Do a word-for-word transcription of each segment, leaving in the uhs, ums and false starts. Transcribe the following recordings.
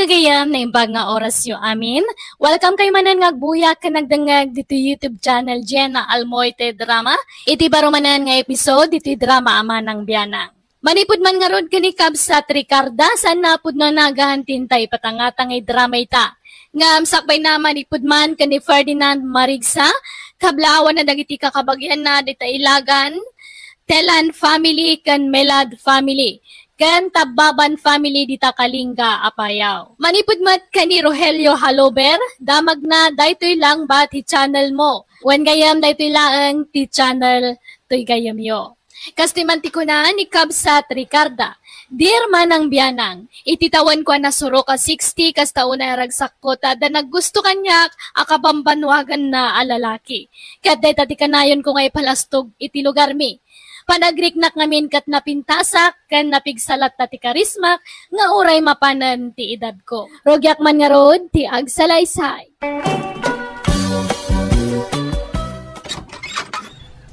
Gayam, naimbag nga orasyo amin. Welcome kayo manen nga agbuya ken agdengngeg ditoy YouTube channel Jenna Almoite Drama. Iti baro manen nga episode ditoy drama a Manang Bianang. Manipud man ngarud ken ni Kabsat Ricarda, saan na pudno nagahan ti intay patangtangay drama ita. Ngem sakbayna, manipud man ken ni Ferdinand Marigsa, kablaawanna dagiti kakabagianna dita Ilagan, Telan family ken Melad family, ken Tabbaban family dita Kalinga, Apayao. Manipud met ken ni Rogelio Halober, damagna daytoy lang ba ti channel mo? Wen gayam daytoy laeng ti channel toy gayamyo. Kastoy man ti kuna ni Kabsat Ricarda, "Dear Manang Bianang, iti tawenko a nasurok a sixty, kasta unay a ragsakko ta adda naggusto kaniak a kabambanwaganna a lalaki. Ket dayta ti kanayonko nga ipalastog iti lugarmi. Panagriknak ngamin ket napintasak ken napigsalat ta ti karismak nga uray mapanen ti edadko." Rugiak man ngarud ti agsalaysay.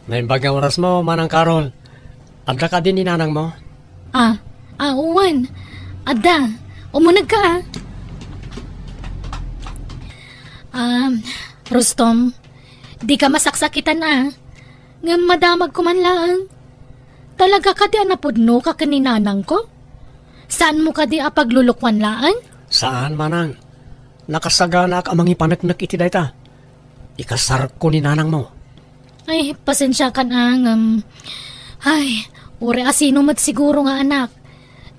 Naimbag nga orasmo, Manang Carol. Adda kadi ni nanangmo? Ah, ah, wen. Adda. Umunegka, ah. Um, Rustom, dika masaksakitan, ah. Ngem madamagko man laeng. Talaga kadi a napudnoka ken ni nanangko? Saanmo kadi a paglulukuan laeng? Saan, Manang. Nakasaganaak a mangipaneknek iti dayta. Ikasarko ni nanangmo. Ay, pasensiakan, ah, ngem, ay, uray a sino met siguro nga anak.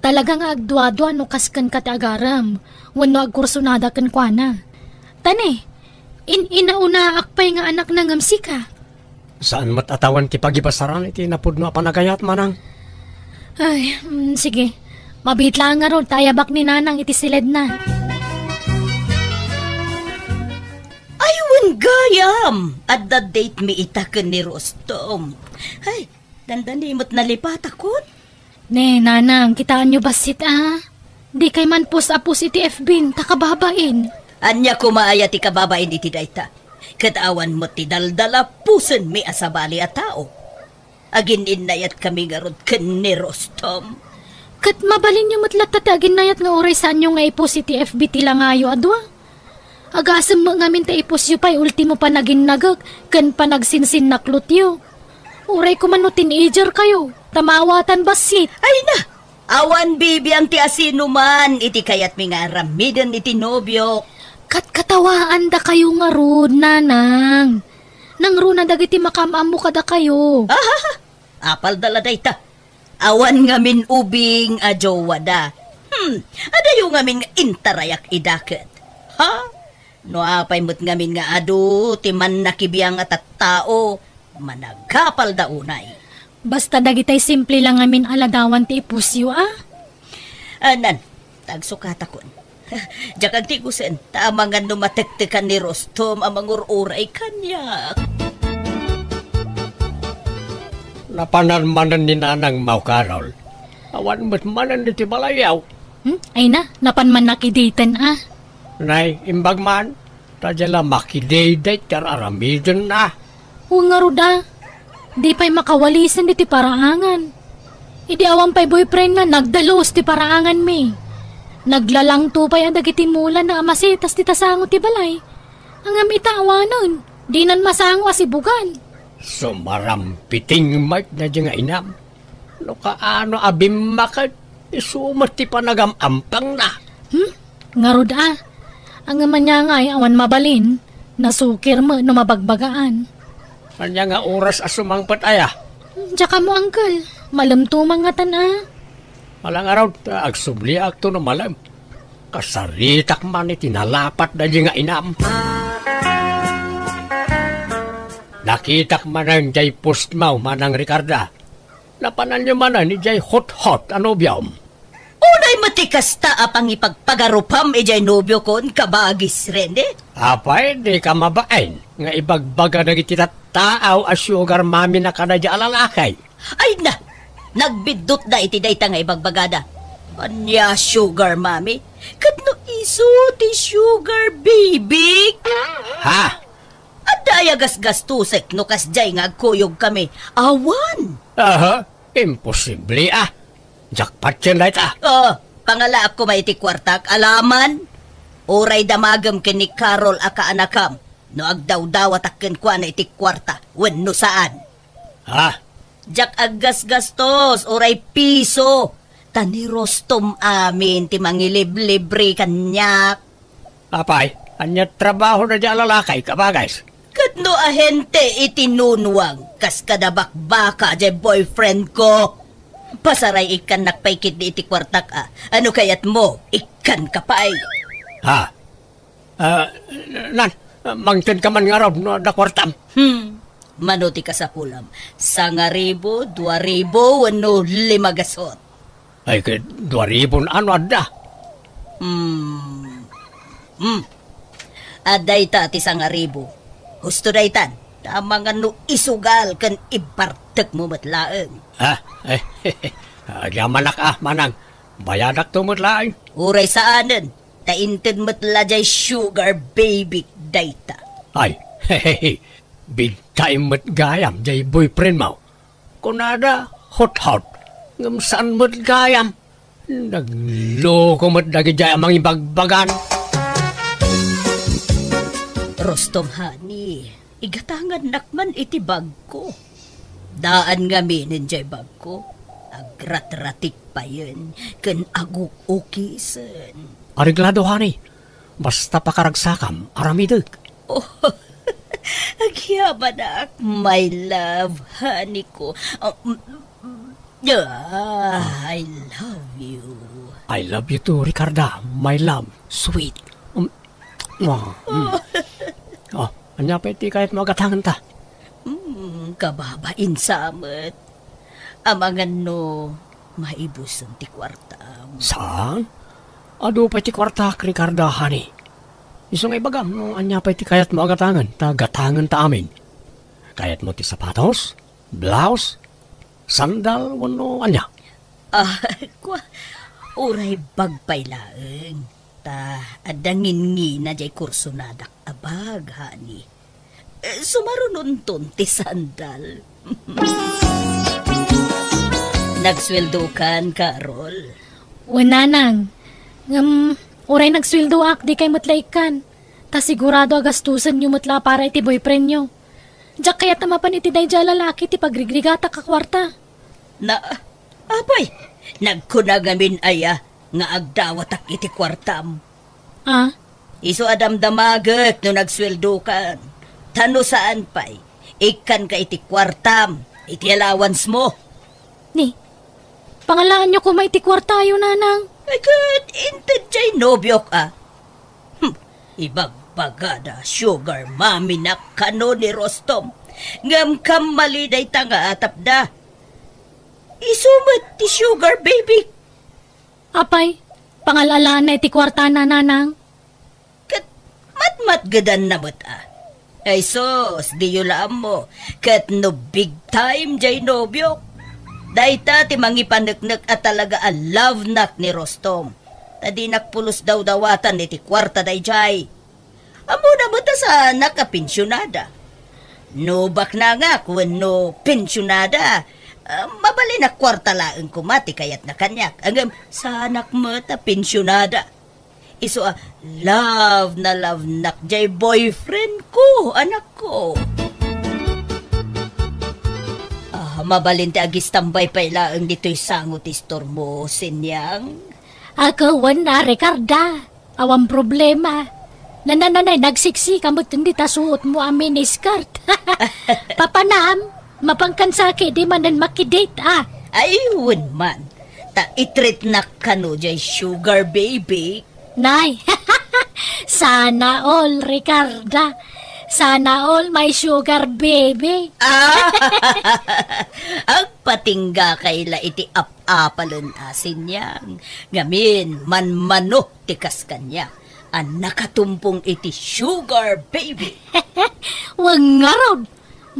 Talaga nga agduadua no kas kenka ti agarem, wenno agkursunada kenkuana. Ta ne, in-inaunaak pay nga anakna ngem sika. Saan met a tawen ti pagibasaran iti napudno a panagayat, Manang. Ay, mm, sige. Mabiit laeng ngarud ta ayabak ni nanang iti siledna. Ay, wen gayam! Adda date mi ita ken ni Rustom. Ay, dandani met nalipatakon. Ne, nanang, kitaenyo bassit, a. Dikay man post a post iti F B ta kababain. Ania koma aya ti kababain iti dayta? Ket awan met ti daldal a postenmi a sabali a tao. Agin-innayatkami ngarud ken ni Rustom. Ket mabalinyo met latta ti aginnayat nga uray saanyo nga i-post iti F B ti langayo a dua. Agasem met ngamin ta i-postyo pay ultimo panaginnagek ken panagsinsinnaklotyo. Uray koma no teenager kayo, ta maawatan bassit. Ay na! Awan bibiang ti asinoman iti kayatmi nga aramiden iti nobiok. Katkatawaandakayo ngarud, nanang. Nangruna dagiti makaam-ammo kadakayo. Ahaha! Apalda la dayta. Awan ngamin ubing a jowada. Hmm, adayo ngamin nga intarayak ida ket. Ha? No apay met ngamin nga adu ti mannakibiang a tattao, managapalda unay. Basta dagitay simple lang ngamin a ladawan ti ipusyo, a? Anan, tagsukatakon. Diak agtigusen, ta amangan no matektekan ni Rustom a mangur-uray kaniak. Napanan manen ni Nanang Mau Carol. Awan met manen iti balayyo. Hmm? Ay na, napan man nakiditen, a? Nay, imbag man, ta diay la makidayday ti ar-aramidenna. Wen ngarud, a, di pay makawalisen diti paraangan. Idi awan pay boyfriendna, nagdalus ti paraanganmi. Naglalangto pay a dagiti mulana a masitas ti tasango ti balay. Ngem ita awanen, dinan masango a sibugan. Sumarampiting met daydiay nga inam. No kaano a bimmaket, isu met ti panagam-ampangna. Hmm? Ngarud, a. Ngem ania ngay awan mabalin, nasukir met no mabagbagaan. Ania nga oras a sumangpet aya? Diak ammo, uncle. Malem tumang ngatan, a. Ala ngarud, ta agsubliakto no malem. Kasaritak man iti nalapat daydiay nga inam. Nakitak manen diay postmo, Manang Ricarda. Napananyo manen idiay hot-hot a nobiom. Unay met ti kasta a pangipagpagarupam idiay nobiokon, kabagis Rene? Apay, dika mabain nga ibagbaga dagiti tattao a sugar mommy na kadaydiay a lalaki? Ay na, nagbiddutda iti dayta nga ibagbagada. Ania sugar mommy? Ket no isu ti sugar baby? Ha? Adda aya gasgastusek no kasdiay nga agkuyogkami? Awan. Aha, imposible, a. Jackpot ken dayta. Ah, Pangalaak koma iti kuartak, alaman? Uray damagem ken ni Carol a kaanakam no agdawdawatak kenkuana iti kuarta wenno saan. Ha? Diak aggasgastos, uray piso. Ta ni Rostom amin ti mangiliblibre kaniak. Apay, ania trabaho na di a lalaki, kabagas? Ket no ahente iti nunwang, kas kada bakbaka jay boyfriend ko. Pasaray ikkannak pay ketdi iti kuartak a. Ano kayat mo? Ikkan ka pay. Ha? Ah, nan, mangted ka man ngarud no adda kuartam. Hmm. Mano ti kasapulam? Sangaribu, dua ribu, wenno lima gasot? Ay, ket dua ribu no adda. Hmm. Hmm. Adda ita ti sangaribu. Husto daytan. Tama nga no isugal ken ibartek mo met laeng. Ha? Ay, agyamanak a, manang. Bayadak to met laeng. Uray saanen. Ta inted met la jay sugar baby dayta. Ay, big time met gayam jay boyfriend mo. Kunada, hot-hot. Ngem saan met gayam. Nagloko met dagijay a mangibagbagan. Rostom, honey, igatangannak man iti bagko. Daan ngaminen jay bagko. Agratratik payen ken aguk-ukisen. Areglado, honey. Basta pakaragsakam, aramidek. Oh, agyamanak, my love, honey ko. Ah, mm, mm, ah, I love you. I love you too, Ricarda, my love, sweet. Um, mwah, mm. Oh, ania pay ti kayat mo agatangenta? Mm, kababain sa met. Amangan no maibusen ti kuartam. Saan? Adu pay ti kuartak, Ricarda, honey. Isu nga ibagam no ania pay ti kayat mo agatangen, ta gatangen ta amin. Kayat mo ti sapatos, blouse, sandal, wenno ania? Ah, kwa, uray bag pay laeng. Ta adda ngingina jay kursonadak a bag, honey. Eh, sumarunonton ti sandal. Nagsueldokan, Carol? Wen, nanang. Ngem, uray nagsueldoak, dikay met la ikkan. Ta sigurado a gastusenyo met la para iti boyfriendyo. Diak kayat a mapan iti daydiay a lalaki ti pagrigrigatak a kuarta. Na, apay, nagkuna ngamin aya nga agdawatak iti kuartam. Ah? Isu a damdamagek no nagsueldokan. Ta no saan pay, ikkanka iti kuartam, iti allowance mo. Ni, pangalaanyo koma iti kuartayo, nanang. Ay, ket inted jay nobiok, a. Hmm, ibagbagada, sugar mommy nak kano ni Rostom. Ngem kammali dayta nga atapda. Isu met ti sugar baby. Apay, pangal-alaanna iti kuartana, nanang? Ket matmatgedanna met, a. Ay sus, diyo la ammo. Ket no big time jay nobiok. Dayta ti mangipaneknek a talaga a love nak ni Rostom. Ta dinak pulos dawdawatan iti kuarta dayjay. Ammona met a saanak a pensionada. No baknangak wenno pensionada, ah, mabalin a kuarta laeng koma ti kayatna kaniak. Ngem saanak met a pensionada. Isu a love na love nak jay boyfriend ko, anakko. Ah, mabalin ti agistambay pay laeng ditoy sango ti istormo, Sinyang. Ako, wen a, Ricarda. Awan problema. Nananay, nagsiksika met indi ta suot mo a miniskirt. Papanam, mapankan sa di manen makidate, a. Ay, wen man. Ta itreat nak kano jay sugar baby. Nay, sana all, Ricarda. Sana all my sugar baby. Ah, agpatingga kay la iti ap-apalen a Sinyang. Ngamin, manmano ti kas kaniak a nakatumpong iti sugar baby. Wen ngarud,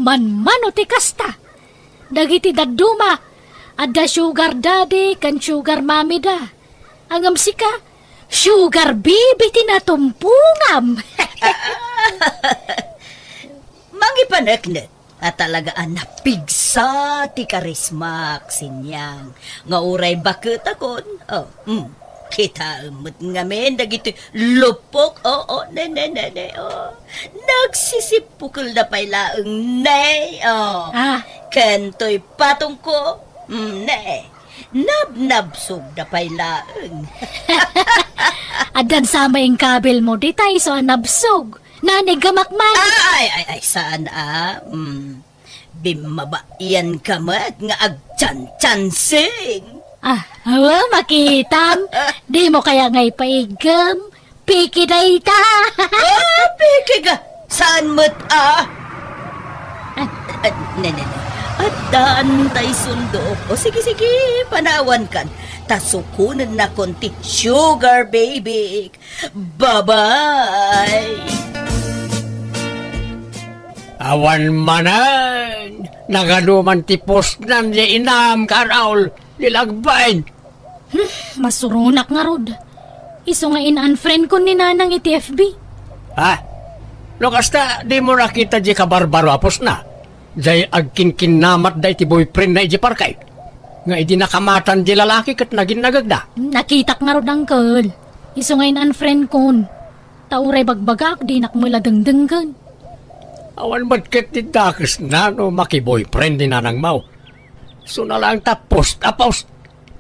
manmano ti kasta. Dagiti dadduma, adda sugar daddy ken sugar mommy da. Ngem sika, sugar baby ti natumpongam. Mangipaneknek a talaga a napigsa ti karismak, Sinyang, nga uray baketakon, oh, mm, Kitaem met ngamin dagitoy lupok. Oo, ne, ne, ne, ne, oh. Nagsisippukelda pay laeng, ne, oh. Ah. Ken toy patongko, mm, ne. Nabnabsogda pay laeng. Addan sa may kabilmo, dita isu a nabsog. Naniggamak man. Ay, ay, ay, saan, ah? Mm. Bimmabaian ka met nga agchanchansing. Ah, awa, makitam. Di mo kaya nga ipaiggem? Piki dayta. Ah, piki ka. Saan met, ah? Ah. Ah, ne, ne, ne. Addan tay sundok. O, sige, sige, panawan kan. Ta sukonen nakon ti sugar baby. Bye-bye. Awan manen, nagadu man ti postnan ya inam, Carol, di lagbain. Hmm, masuronak ngarud. Isu nga in-unfriend ko ni Nanang iti F B. Ha? No kasta, di mo nakita di kabarbaro a postna? Jay agkinkinnamatda iti boyfriendna iti parkay. Nga idi nakamatan di lalaki ket naginnagagda. Nakitak ngarud, uncle. Isu nga in-unfriend kon. Ta uray bagbagak, dinak met la dengdenggen. Awan met ket ti dakesna no makiboyfriend ni nanangmo. Suna laeng ta post a post.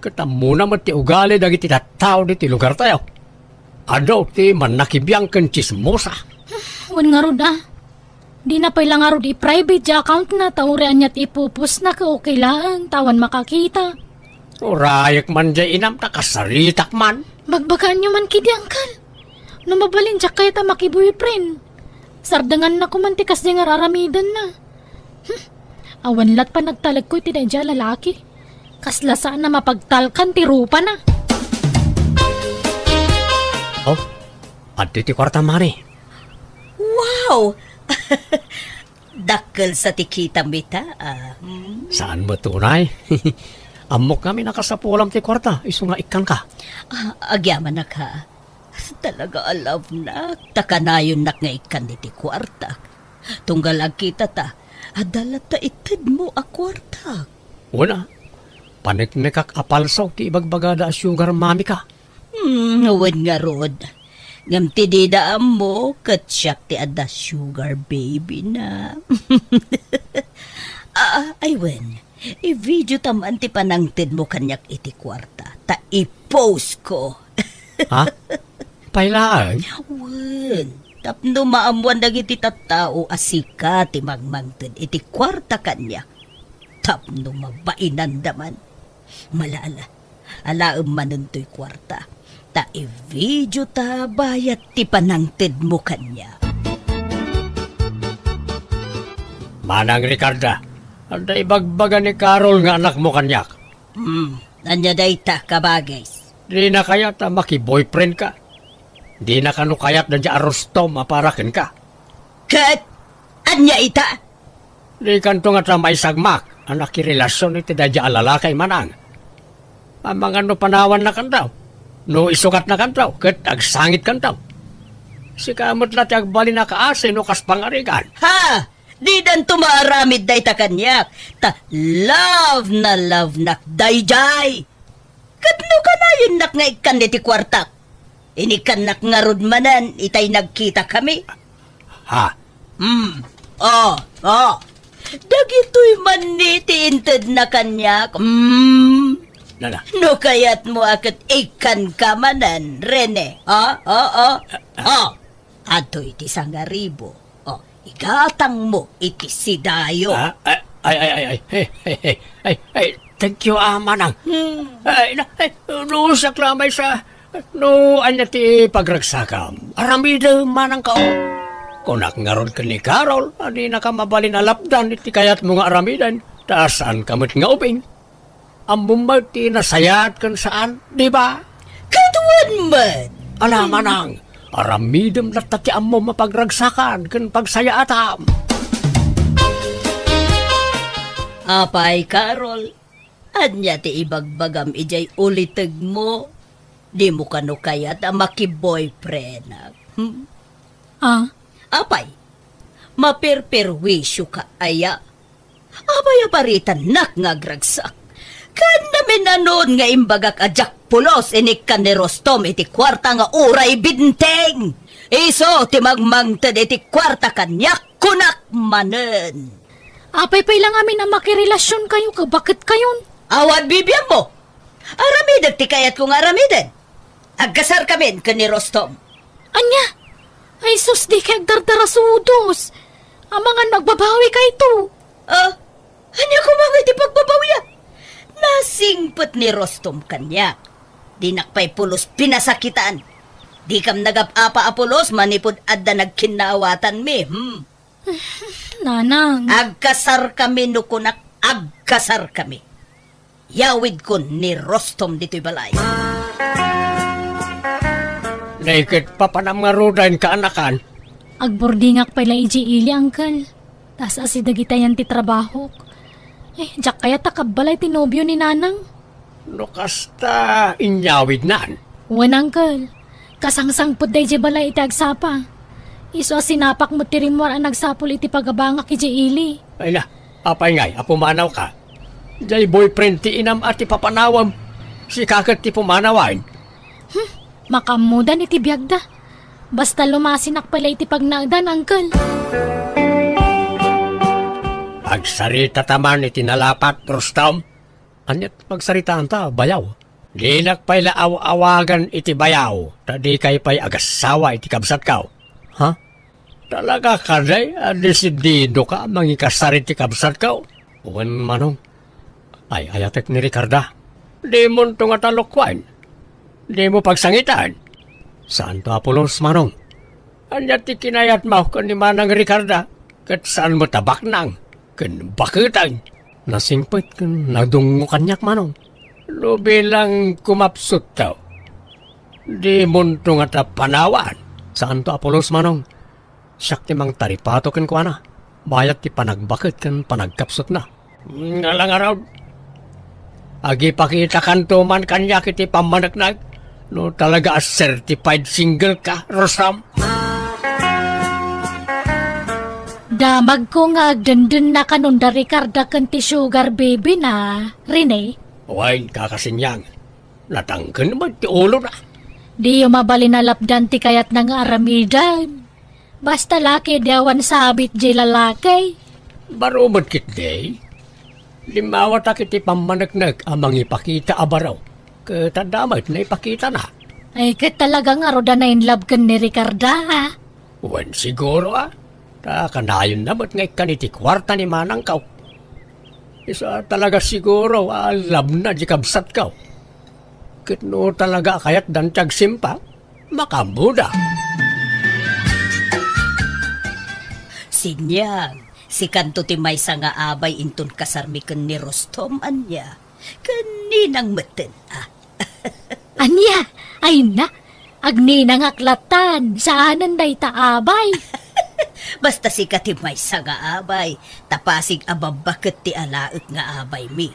Ket ammona met ti ugali dagiti tattao diti lugartayo. Adu ti mannakibiang ken tsismosa. Wen ngarud, a. Dina pay la ngarud i-private ti accountna ta uray ania ti ipupostna ket okay laeng ta awan makakita. Urayek man jay inam ta kasaritak man. Bagbagaanyo man kadi, uncle. No mabalin, diak kayat a makiboyfriend. Sardenganna koman ti kasdiay nga ar-aramidenna. Hmm. Awan lat panagtalekko iti daydiay a lalaki. Kasla saan a mapagtalkan ti rupana. Oh, adtoy ti kuarta, mani. Wow! Dakkel sa ti kitam ita, ah. Hmm? Saan met unay? Ammok ngamin a kasapulam ti kuarta, isu nga ikkanka. Ah, agyamanak, ha. Talaga a love-nak, ta kanayonnak nga ikkan iti kuartak. Tunggal agkitata, adda latta itedmo a kuartak. Wen a, paneknekak a palso ti ibagbagada a sugar mommy-ka. Hmm, wen ngarud. Ngem ti dida ammo, ket siak ti adda sugar baby-na. Ah, ay wen, i-video-ta man ti panangtedmo kaniak iti kuarta, ta i-post-ko. Ha? Pay laeng? Wen, tapno maammoan dagiti tattao a sika ti mangmangted iti kuarta kaniak. Tapno mabainanda man. Mala-ala, alaem manen toy kuarta. Ta i-video-ta bayat ti panangtedmo kaniak. Manang Ricarda, adda ibagbaga ni Carol nga anakmo kaniak. Hmm, ania dayta, kabagis? Dina kayat a makiboyfriend-ka. Dina kano kayat daydiay a rustom a para kenka. Ket ania ita? Dikanto ngata maisagmak a nakirelasion iti daydiay a lalaki, manang. Amangan no panawannakanto, no isukatnakanto, ket agsangitkanto. Sika met la ti agbalin a kaasi no kas pangarigan. Ha! Didanto maaramid dayta kaniak, ta love na love-nak daydiay. Ket no kanayonnak nga ikkan iti kuartak, inikkannak ngarud manen itay nagkitakami. Ha? Hmm. Oh, oh. Dagitoy man ni ti intedna kaniak. Hmm. Nana? No kayatmo a ket ikkanka manen, Rene. Oh, oh, oh. Oh. Adtoy ti sangaribu. Oh, igatangmo iti sidayo. Ah, ay, ay, ay, ay, ay. Hey, hey, hey. Ay, ay, thank you, ah, manang. Hmm. Ay, na, ay, no, sakla may sa, no, anya ti pagragsakam. Aramidem, manang ka, oh. Kunak ngarud ken ni Carol, a dinaka mabalin a lapdan iti kayatmo nga aramiden. Ta saan ka met nga ubing. Ammom met ti nasayaat ken saan, di ba? Ket wen met. Ala, manang, aramidem latta ti ammom a pagragsakan ken pagsayaatam. Apay, Carol, ania ti ibagbagam idiay ulitegmo? Dimo kano kayat a makiboyfriendak? Hmm? Ah? Apay, maperperwisyo ka aya? Apay a paritannak nga agragsak? Ken Nanon nga imbagak a diak pulos inikkan ni Rostom iti kuarta nga uray benteng? Isu ti mangmangted iti kuarta kaniak, kunak manen. Apay pay la ngamin a makirelasionkayo ket baketkayon? Awan bibiangmo. Aramidek ti kayatko nga aramiden. Agkasarkamin ken ni Rostom. Ania? Ay sus, dikay agdardarasudos. Amangan magbabawikayto. Ah, ania koma nga iti pagbabawiak? Nasingpet ni Rostom kaniak. Dinak pay pulos pinasakitan. Dikam nagap-apa a pulos manipud adda nagkinnaawatanmi, hmm? Nanang. Agkasarkami no kunak, agkasarkami. Yawidkon ni Rostom ditoy balay. Nay ket papanam ngaruden, kaanakan? Agburdingak pay la idiay ili, Uncle. Ta as-asi dagitayan ti trabahok. Eh, diak kayat a kabbalay ti nobio ni Nanang. No kasta, inyawidnan? Wen, Uncle. Kasangsangpet daydiay balay iti agsapa. Isu a sinapak met ti rimmuar a nagsapul iti pagabangak idiay ili. Ay na, apay ngay a pumanawka? Diay boyfriend ti inam a ti papanawem. Sika ket ti pumanawen. Hmm, makaammodan iti biagda. Basta lumasinak pay la iti pagnaedan, Uncle. Agsaritata man iti nalapat, Rostom. Ania ti pagsaritaanta, bayaw? Dinak pay la aw-awagan iti bayaw, ta dikay pay agassawa iti kabsatko. Ha? Talaga kadi a desididoka a mangikasar iti kabsatko? Wen, Manong. Ay-ayatek ni Ricarda. Dimonto ngata lokuen. Dimo pagsangitan. Saanto a pulos, Manong. Ania ti kinayatmo ken ni Manang Ricarda? Ket saan met a baknang ken baketen? Nasingpet ken nadungngo kaniak, Manong. No bilang kumapsutta, dimonto ngata panawan. Saanto a pulos, Manong. Siak ti mangtaripato kenkuana, bayat ti panagbaket ken panagkapsutna. Ngala ngarud, agipakitakanto man kaniak iti pammaneknek no talaga a certified single ka, Rostom. Damagko nga agdendennakanon da Ricarda ken ti sugar baby na, Rene. Wen, Kaka Sinyang, natangken met ti ulona. Diyo mabalin a lapdan ti kayatna nga aramiden. Basta laki, di awan sabit diay lalaki. Baro met ketdi. Limmawatak iti pammaneknek a mangipakita a baro. Ket adda met naipakitana. Ay, ket talaga ngarud a na-in love ken ni Ricarda, a? Wen, siguro, a. Ta kanayonna met nga ikkan iti kuarta ni manangko. Isu a talaga siguro a love-na di kabsatko. Ket no talaga a kayatdan ti agsimpa, makaammoda. Sinyang, sikanto ti maysa nga abay inton kasarmi ken ni Rostom, ania? Ken ninang metten, a? Ania? Ay na, agninangak latan, saanen dayta abay. Basta sika ti maysa nga abay, ta pasig a babbaket ti alaek nga abaymi.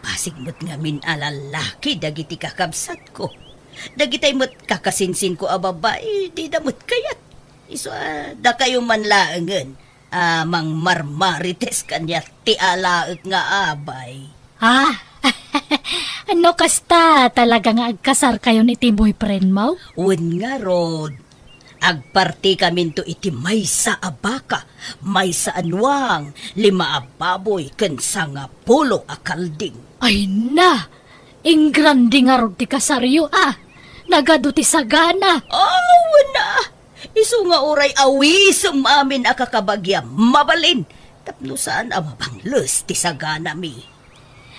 Pasig met ngamin a lallaki dagiti kakabsatko. Dagitay met kakasinsinko a babbai, dida met kayat. Isu a, dakayo man laengen a mangmarmarites kaniak ti alaek nga abay. Ah, no kasta, talaga nga agkasarkayon iti boyfriendmo? Wen ngarud. Agpartikaminto iti maysa a baka, maysa a nuang, lima a baboy, ken sangapulo a kalding. Ay na! Ingrande ngarud ti kasaryo, a! Nagadu ti sagana! Awan a! Isu nga uray awisem amin a kakabagiam, mabalin, tapno saan a mabangles ti saganami.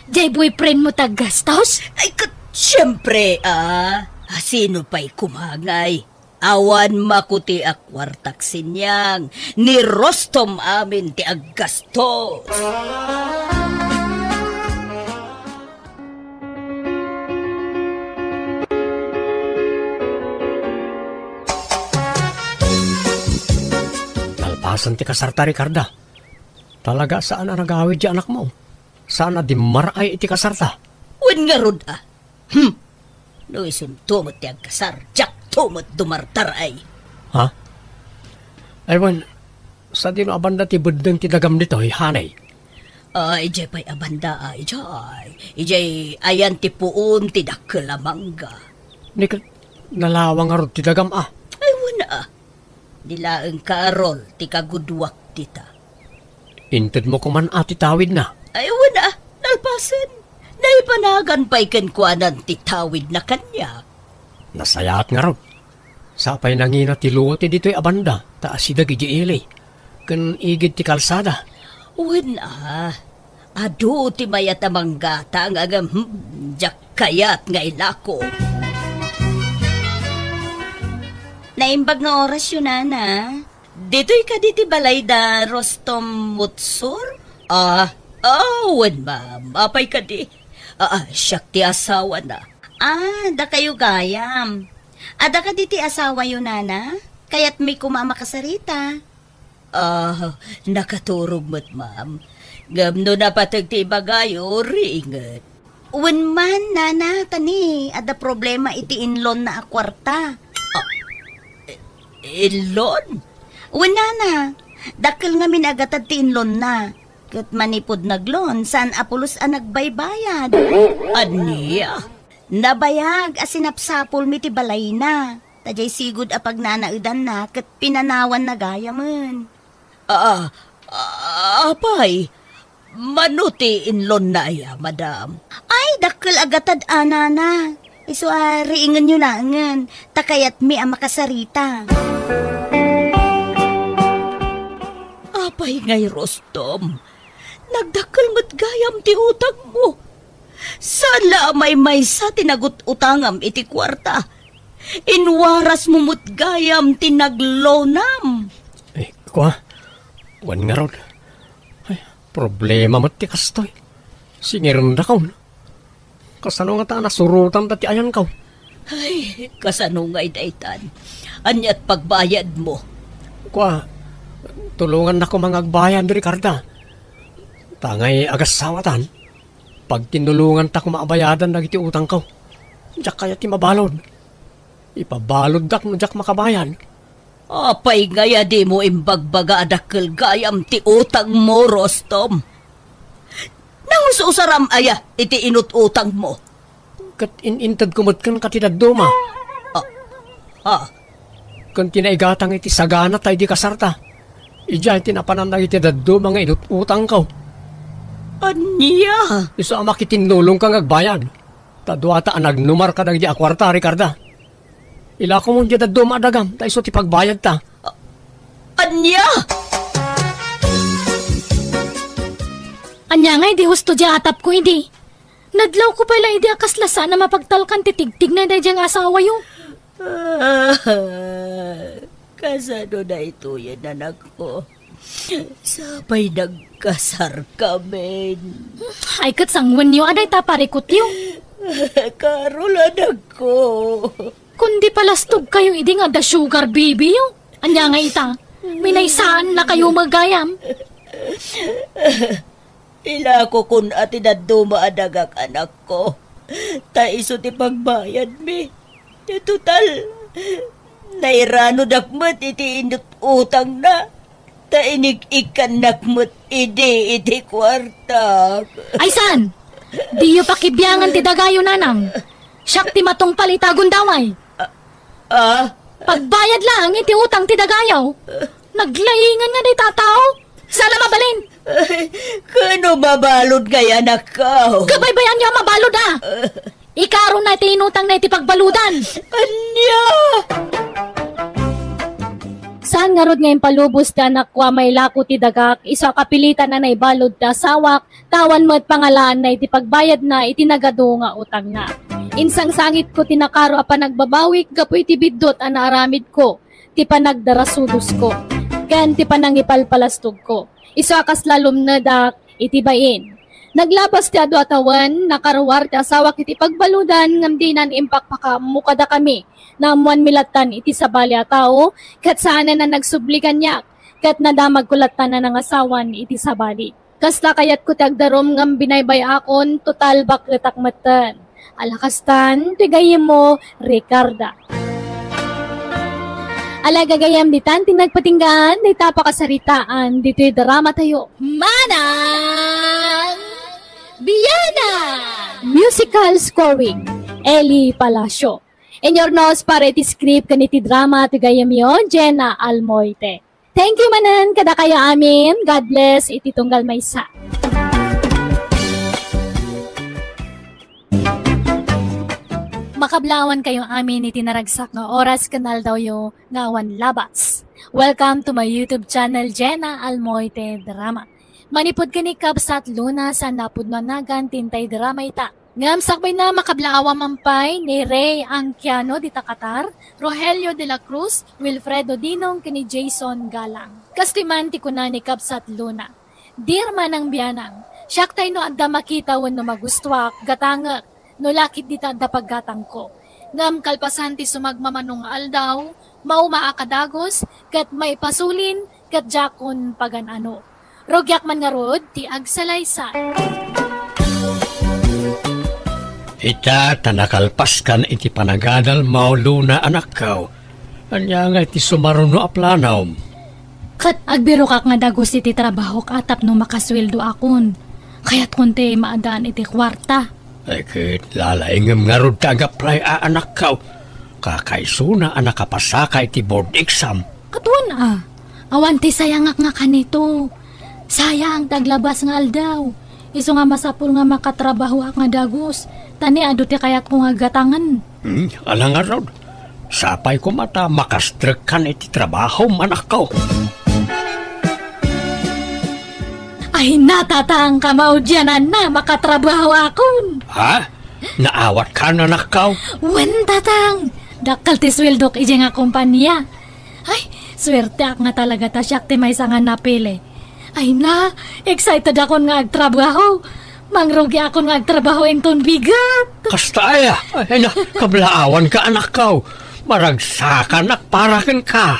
Diay boyfriendmo ti aggastos? Ay, ket, siempre, a. A, sino pay koma ngay? Awan makuti a kuartak, Sinyang. Ni Rostom amin ti aggastos. Nalpasen ti kasarta, Ricarda. Talaga saan a nagawid ti anakmo. Saan a dimmaray iti kasarta. Wen ngarud a. Hmm. No isunto met ti agkasar, diakto met dumartaray. Ha? Ay, wen, sadino a banda ti beddeng ti dagam ditoy, honey? Ah, idiay pay a banda, ah, idiay. Idiay ayan ti puon ti dakkel a mangga. Ni ket nalawa ngarud ti dagam, ah. Ay, wen, ah. Di laeng Carol ti kaguduak dita. Intedmo koman, ah, ti tawidna? Ay, wen, ah. Nalpasen. Naipanagan pay kenkuanan ti tawidna kaniak. Nasayaat ngarud. Sapay nangina ti luo ti ditoy a banda, ta asideg idiay ili, ken igid ti kalsada. Wen, ah, adu ti mayat a manggata nga agam, hmm, diak kayat nga ilako. Naimbag nga orasyo, nana. Ditoy kadi ti balay da Rostom Mutsur? Ah, ah, wen, ma'am. Apay kadi? Ah, ah, siak ti asawana. Ah, dakayo gayam. Adda kadi ti asawayo, nana? Kayatmi koma a makasarita. Ah, nakaturog met, ma'am. Ngem no napateg ti ibagayo, riinget. Wen man, nana, ta ni, adda problema iti inlonna a kuarta. Ah, i-, inlon? Wen, nana, dakkel ngamin a gatad ti inlonna. Ket manipud naglon, saan a pulos a nagbaybayad. Ania? Nabayag a sinapsapulmi ti balayna. Ta diay sigud a pagnanaedanna ket pinanawanna gayamen. Ah, ah, apay, mano ti inlonna aya, madam? Ay, dakkel a gatad a, nana. Isu a riingenyo laengen, ta kayatmi a makasarita. Apay ngay, Rostom, nagdakkel met gayam ti utangmo. Saan la a maymaysa ti nagut-utangam iti kuarta. Inwarasmo met gayam ti naglonam. Eh, kua, wen ngarud. Ay, problema met ti kastoy. Singirendakon. Kasano ngata a nasurotam dati ayanko? Ay, kasano ngay daytan? Aniat pagbayadmo? Kua, tulongannak koma nga agbayad, Ricarda. Ta ngay agassawatan, pagtinulonganta koma a bayadan dagiti utangko. Diak kayat ti mabalud. Ipabaluddak no diak makabayad. Apay ngay a dimo imbagbaga a dakkel gayam ti utangmo, Rostom? Nangus-usaram aya iti inut-utangmo? Ket in-intedko met kenka ti dadduma. Ah, ah. Ken ti naigatang iti sagana ta idi kasarta. Idiay ti napanan dagiti dadduma nga inut-utangko. Ania? Isu a makitinnulongka nga agbayad. Ta duata a nagnumar kadagidi a kuarta, Ricarda. Ilakomon diay dadduma a dagam, ta isu ti pagbayadta. Ania? Ania nga idi husto diay atapko idi? Nadlawko pay la idi a kasla saan a mapagtalkan ti tigtigna daydiay nga asawayo. Ah, kasano daytoyen, anakko? Sapay nagkasarkamin. Ay, ket sangwenyo a dayta parikutyo. Carol, anakko. Kundi palastogkayo idi nga adda sugar baby-yo. Ania nga ita? Minaysaannakayo met gayam. Ilakokon a ti dadduma a dagak, anakko. Ta isu ti pagbayadmi. Total, nairanodak met iti inut-utangna. Ta inig-ikkannak met idi iti kuarta. Ay saan? Diyo pakibiangan ti dagayo, nanang. Siak ti matungpal ita gundaway. Ah? Pagbayad laeng iti utang ti dagayo. Naglaingan nga dayta a tao. Saan a mabalin? Ay, kano mabalud ngay, anakko? Kabaybayanyo a mabalud, a. Ikarona ti inutangna iti pagbaludan. Ania? Saan ngarud nga impalubos ti anakko a mailako ti dagak, isu a kapilitan a naibalud ti asawak, ta awan met pangalaanna iti pagbayadna iti nagadu nga utangna. Insangsangitko ti nakaro a panagbabawik gapu iti biddut a naaramidko, ti panagdarasudosko, ken ti panangipalpalastogko. Isu a kasla lumnedak iti bain. Naglabas ti adu a tawen, nakaruar ti asawak iti pagbaludan, ngem dinan impakpakaammo kadakami. Naammoanmi lattan iti sabali a tao, ket saanen a nagsubli kaniak, ket nadamagko lattan a nangasawan iti sabali. Kasla kayatko ti agdarum ngem binaybay-akon, total bakketak metten. Alakastan, ti gayyemmo, Ricarda. Ala gagayam ditan ti nagpatinggaan, dayta pakasaritaan, ditoy drama tayo. Manang Biana! Musical scoring, Eli Palacio. Inurnos para iti script ken iti drama ti gayamyo, Jenna Almoite. Thank you manen kadakayo amin. God bless iti tunggal maysa. Makablaawan kayo amin iti naragsak nga oras ken aldawyo nga awan labas. Welcome to my YouTube channel, Jenna Almoite Drama. Manipud ken ni Kabsat Luna, saan napudno a nagan ti intay drama ita. Ngem sakbayna, makablaawan man pay ni Ray Anquiano dita Qatar, Rogelio de la Cruz, Wilfredo Dinong ken ni Jason Galang. Kastoy man ti kuna ni Kabsat Luna, "Dear Manang Bianang, siak tay no adda makita wenno magustuak, gatangek, no lakit dita adda paggatangko. Ngem kalpasan ti sumagmamano nga aldaw, maumaak a dagus, ket maipasulin, ket diakon pagan-ano. Rugiak man ngarud ti agsalaysay." Ita ta nakalpaskan iti panagadalmo, Luna, anakko. Ania ngay ti sumaruno a planom? Ket agbirokak nga dagus iti trabahok a tapno makasueldoakon. Kayatkon ti maadaan iti kuarta. Ay, ket lalaingem ngarud ti ag-apply a, anakko. Kakaisuna a nakapasaka iti board exam. Ket wen a, awan ti sayangak nga kanito. Sayang ti aglabas nga aldaw. Isu nga masapul nga makatrabahoak nga dagus, ta ni adu ti kayatko nga gatangen. Hmm, ala ngarud. Sapay koma ta makastrekkan iti trabahom, anakko. Ay, natatang ka maudian a makatrabahoakon. Ha? Naawatkan, anakko? Wen, tatang. Dakkel ti sueldok idiay nga kompania. Ay, suerteak nga talaga ta siak ti maysa nga napili. Ay na, excited akon nga agtrabaho. Mangrugiakon nga agtrabaho inton bigat. Kasta aya? Ay na, kablaawanka, anakko. Maragsakanak para kenka.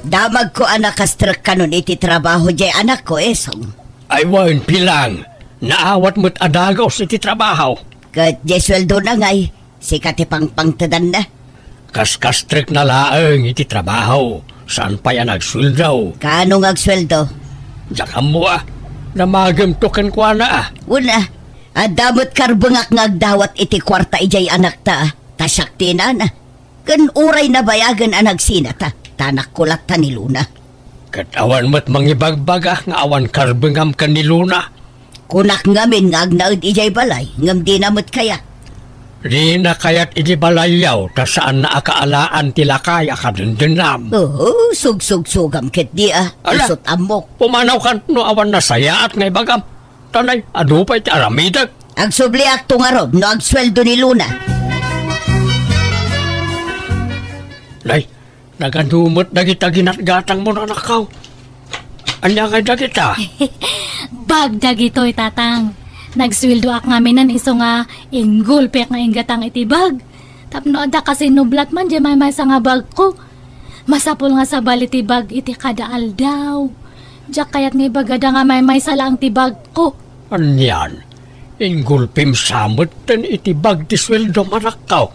Damagko a nakastrekkanon iti trabaho diay anakko, Esong. Ay wen, bilang. Naawat met a dagus iti trabaho. Ket diay sueldona ngay, sika ti pangpangtedanna. Kaskastrekna laeng iti trabaho, saan pay a nagsueldo. Kaano nga agsueldo? Diak ammo a, damagemto kenkuana a. Wen a, adda met karbengak nga agdawat iti kuarta idiay anakta a, ta siak ti inana. Ken uray nabayagen a nagsinata, ta anakko latta ni Luna. Ket awan met mangibagbaga nga awan karbengam ken ni Luna. Kunak ngamin nga agnaed idiay balay, ngem dina met kayat. Dina kayat iti balayyo, ta saanna a kaalaan ti lakay a kadendennam. Oo, sugsugsugam ketdi a, Ala, isut' ammok. Pumanawkan no awan nasayaat nga ibagam. Tanay, adu pay ti aramidek. Agsubliakto ngarud no agsueldo ni Luna. Nay, nagadu met dagita ginatgatangmo, anakko. Ania ngay dagita? Bag dagitoy, tatang. Nagsueldoak ngaminen isu nga inggulpiak nga inggatang iti bag. Tapno adda kasinublat man diay maymaysa nga bagko. Masapul nga sabali ti bag iti kada aldaw. Diak kayat nga ibagada nga maymaysa laeng ti bagko. Anian? Inggulpim sa metten iti bag ti sueldom, anakko.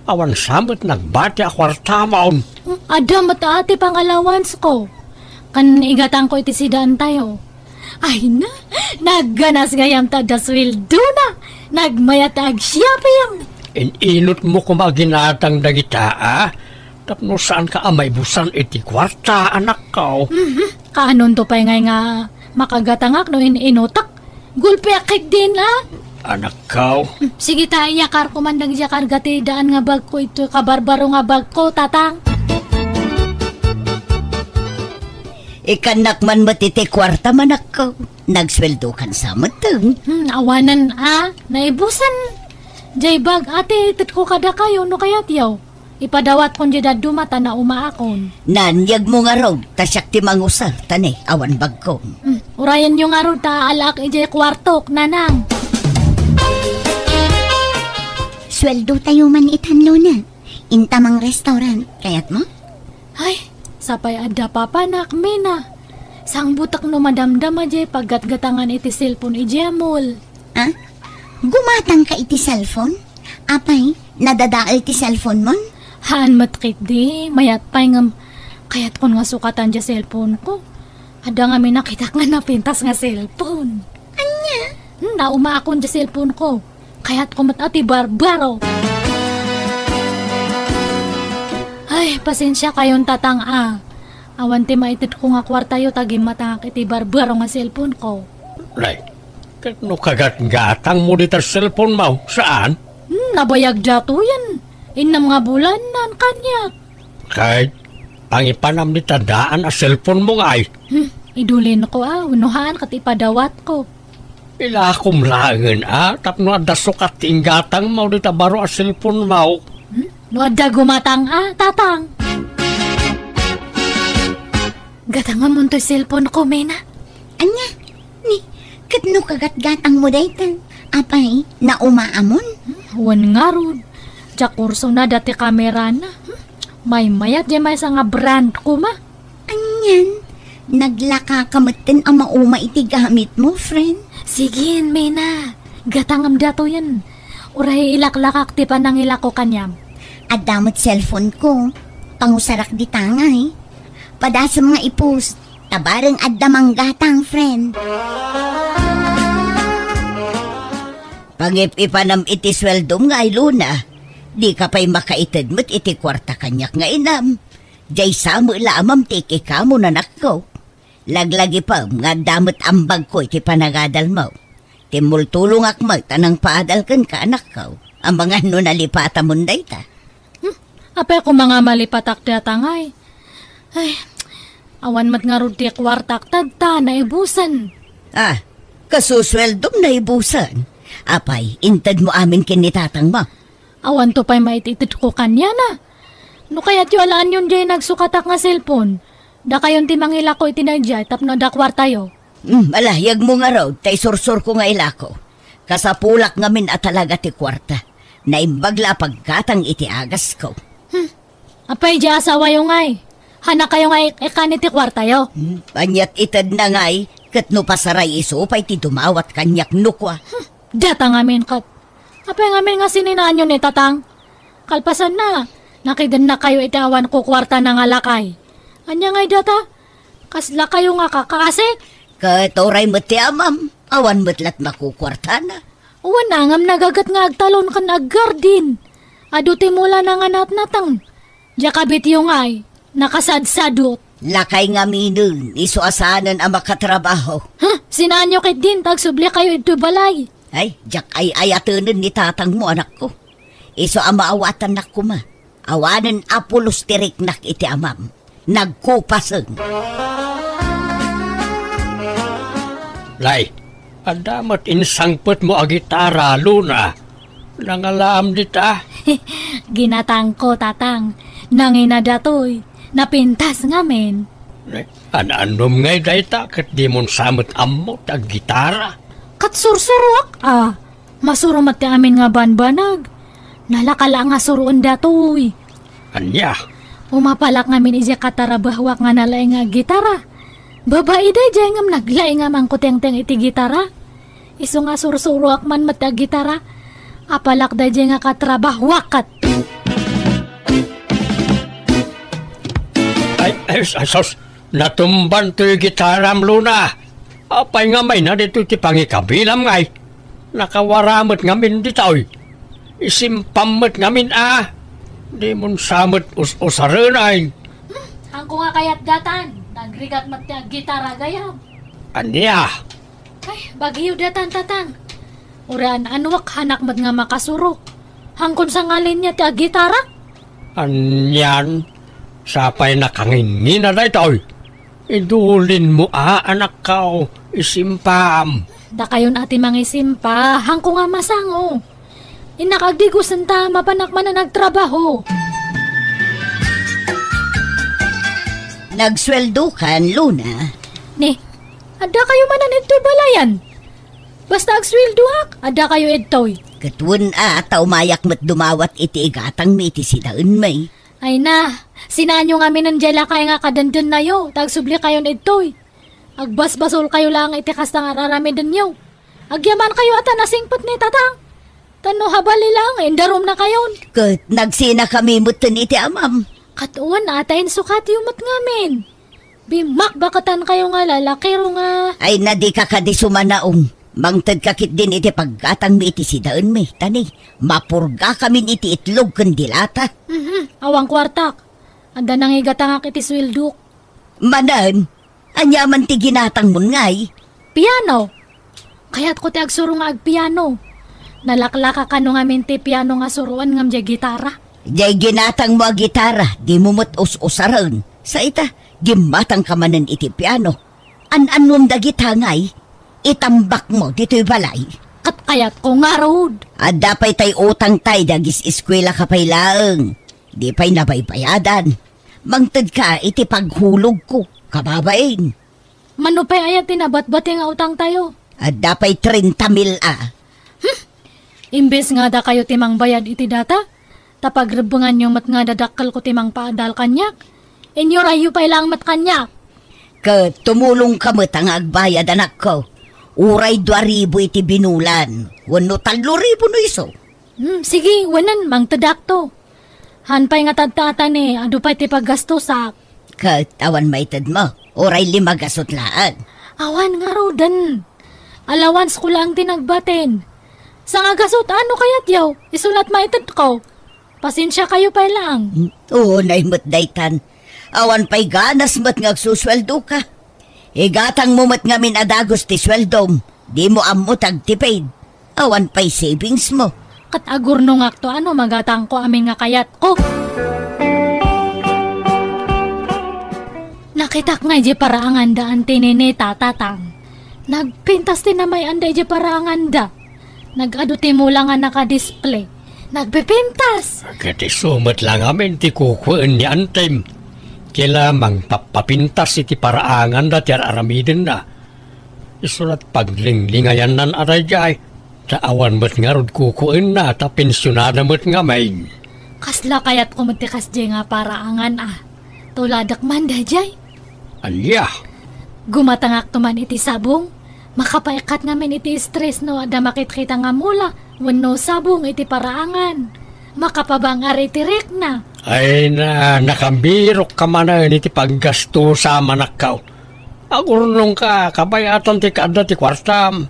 Awan sa met nagbati a kuartamon. Adda met a ti pangalawansko. Ken igatangko iti sidaentayo. Ay na, nagganas gayam ta adda sueldona. Nagmayat ta agsiapim. In-inutmo koma ginatang dagita a, tapno saanka a maibusan iti kuarta, anakko. Mhm. Kaanonto pay ngay nga makagatangak no in-inutak? Gulpiak ketdin a. Anakko. Hmm, sige ta, iyakarko man dagiti karga ti daan nga bagko itoy kabarbaro nga bagko, tatang. Ikannak man met iti kuarta, manakko. Nagsueldokan sa metten. Hmm, awanen a, naibusan. Diay bag a ti itedko kadakayo no kayatyo. Ipadawatkon diay dadduma ta naumaakon. Nanyegmo ngarud, ta siak ti mangusar, ta ne, awan bagko. Hmm, urayenyo ngarud ta alaak idiay kuartok, nanang. Sueldo tayo man itan, Luna. Inta mang restaurant, kayatmo? Ay, sapay adda papanak, Mina. Sangbutek no madamdama diay paggatgatangan iti cellphone idiay mall. Ah? Gumatangka iti cellphone? Apay, nadadael ti cellphone mon? Haan met ketdi, mayat pay ngem kayatkon nga sukatan diay cellphone ko. Adda ngamin nakitak nga napintas nga cellphone. Ania? Hmm, naumaakon diay cellphone ko. Kayatko met a ti barbaro. Ay, pasensiakayon, Tatang, a. Awan ti maitedko nga kuartayo ta gimmatangak iti barbaro nga cellphone ko. Nay, ket no kagatgatangmo dita cellphone mo, saan? Hmm, nabayag datoyen. Innem nga bulan, naan kaniak. Kay, pangipanam dita daan a cellphone mo ngay. Hmm, idulinko a, wenno haan ket ipadawatko. Ilakom laengen a, tapno adda sukat ti inggatangmo dita baro a cellphone mo. Hmm? No adda gumatang a, Tatang. Gatangamon toy cellphone ko, Mena. Ania? Ni, ket no kagatgatangmo dayta, apay, naumaamon? Hmm, wen ngarud. Diak kursunada ti kamerana. Hmm? Maymayat diay maysa nga brand koma. Anian, naglakaka metten a mauma iti gamitmo, friend? Sige, Mena. Gatangem datoyen. Uray ilaklakak ti panangilako kaniam. Adda met cellphone ko. Pangusarak dita ngay. Padasem nga ipus. Ta bareng adda manggatang, friend. Pangip-ipanam iti sueldom ngay, Luna. Dika pay makaited met iti kuarta kaniak nga inam. Diay sa met la a mamtik ikamun, anakko. Laglagipem nga adda met ambagko iti panagadalmo. Timmultulongak met a nangpaadal kenka, anakko. Amangan no nalipatamon dayta. Hmm, apay koma nga malipatak dayta ngay? Ay, awan met ngarud ti kuartak ta adda naibusen. Ah, kasusueldom naibusen. Apay, intedmo amin ken ni tatangmo? Awanto pay maititedko kaniana. No kayatyo alaanyon diay nagsukatak nga cellphone, dakayon ti mangilako iti daydiay tapno adda kuartayo. Hmm, ala, yegmo ngarud, ta isursurko nga ilako. Kasapulak ngamin a talaga ti kuarta. Naimbag la a paggatang iti agasko. Hmm. Apay, diay asawayo ngay? Hanakayo nga ik-ikan iti kuartayo? Hmm, aniat itedna ngay, ket no pasaray isu pay ti dumawat kaniak no kua. Hmm. Dayta ngamin ket. Apay ngamin nga sininaanyo ni Tatang? Kalpasanna, nakidennakayo iti awan kukuartana nga lakay. Ania ngay dayta? Kaslakayo nga kakaasik? Ket uray met ti amam, awan met lat makukuartana. Wen, ngem nagaget nga agtalon ken aggardin. Adu ti mulana nga natnateng. Diay kabityo ngay, nakasadsadot. Lakay ngaminen, isu a saanen a makatrabaho. Huh? Sinaanyo ketdin ta agsublikayo idtoy balay? Ay, diak ay-ayatenen ni tatangmo, anakko. Isu a maawatannak koma. Awanen a pulos ti riknak iti amam. Nagkupasen. Nay, adda met insangpetmo a gitara, Luna. Nangalaam dita? Ginatangko, Tatang. Nangina datoy. Napintas ngamin. Eh, an-annom ngay dayta ket dimon sa met ammo ti aggitara? Ket sursuroak, a. Masuro met ti amin nga banbanag. Nalaka la nga suroen datoy. Ania? Umapalak ngamin idiay katarabahuak nga nalaing nga gitara. Babai daydiay ngem naglaing a mangkutengteng iti gitara. Isu nga sursuroak man met ti aggitara. Apalak daydiay nga katrabahuak ket. Ay, ay, ay, sus! Natumban toy gitaram, Luna. Apay nga mayna ditoy ti pangikabinam ngay? Nakawara met ngamin ditoy. Isimpam met ngamin a. Dimon sa met us-usaren ay. Hmm, hangko nga kayat datan. Nagrigat met ti aggitara gayam. Ania? Ay, bagiyo datan, Tatang. Uray an-anuak, hanak met nga makasuro. Hangkon sa nga linya ti agitara? Anian, sapay nakangingina daytoy. Idulinmo a, anakko, isimpam. Dakayon a ti mangisimpa, hangko nga masango. Innak agdigosen ta mapanak manen agtrabaho. Nagsueldokan, Luna. Ni, adda kayo manen idtoy balayan? Basta agsueldoak, adda kayo idtoy. Ket wen a, ta umayak met dumawat iti igatangmi iti sidaenmi. Ay na, sinaanyo ngaminen diay lakay nga kadendennayo, ta agsubli kayon idtoy. Agbasbasol kayo laeng iti kasta nga ar-aramidenyo. Agyaman kayo a ta nasingpet ni Tatang. Ta no habali lang, indarumnakayon. Ket nagsinakami metten iti amam. Ket wen, ata insukatyo met ngamin. Bimmakbakatankayo nga lalakiro nga. Ay, na dika kadi sumanaong. Mangtedka ketdin iti paggatangmi iti sidaenmi, ta ni, mapurgakamin iti itlog ken dilata. Mhm, awan kuartak. Adda nangigatangak iti sueldok. Manen, ania man ti ginatangmon ngay? Piano. Kayatko ti agsuro nga agpiano. Nalaklaka kano ngamin ti piano nga suroan ngem diay gitara. Diay ginatangmo a gitara, dimo met us-usaren. Sa ita, gimmatangka manen iti piano. An-annom dagita ngay, itambakmo ditoy balay. Ket kayatko ngarud. Adda pay tay utangtay dagis eskuelaka pay laeng. Di pay nabaybayadan. Mangtedka iti paghulogko, kababain. Mano pay aya ti nabatbati nga utangtayo? Adda pay trenta mil a. Hmm. Imbes nga dakayo ti mangbayad iti data, ta pagrebbenganyo met nga dadakkelko ti mangpaadal kaniak, inyorayo pay laeng met kaniak. Ket tumulongka met nga agbayad, anakko. Uray dua ribu iti binulan, wenno tallo ribu no isu. Hmm, sige, wenen, mangtedakto. Han pay nga tadta ata ni, adu pay ti paggastosak. Ket awan maitedmo, uray lima gasut laeng. Awan ngaruden. Allowance ko laeng ti nagbatin. Sangagasut, ano kayatyo? Isu la't maitedko. Pasensiakayo pay laeng. Hmm, unay met daytan. Awan pay ganas met nga agsusueldoka. Igatangmo met ngamin a dagus ti sueldom. Dimo ammo ti agtipid. Awan pay savingsmo. Ket agurnongakto a no magatangko amin nga kayatko. Nakitak nga idiay paraanganda anti nini, Tata Tang. Nagpintas ti namay-anda idiay paraanganda. Nag-adu ti mula nga nakadisplay. Nagpipintas! Ket isu met la ngamin ti kukuen ni Antem. Kila mangpappapintas iti paraanganda ti ar-aramidenna. Isu la't paglinglingayannan a daydiay, ta awan met ngarud kukuenna ta pensionada met ngamin. Kasla kayatko met ti kasdiay nga paraangan a. Tuladek man daydiay. Ania? Gumatangakto man iti sabong, makapaikkat ngamin iti stress no adda makitkita nga mula wenno sabong iti paraangan. Makapabang-ar iti rikna. Ay na, nakabirokka manen iti paggastosa, manakkaw. Agurnongka, kabayatan ti kaadda ti kuartam.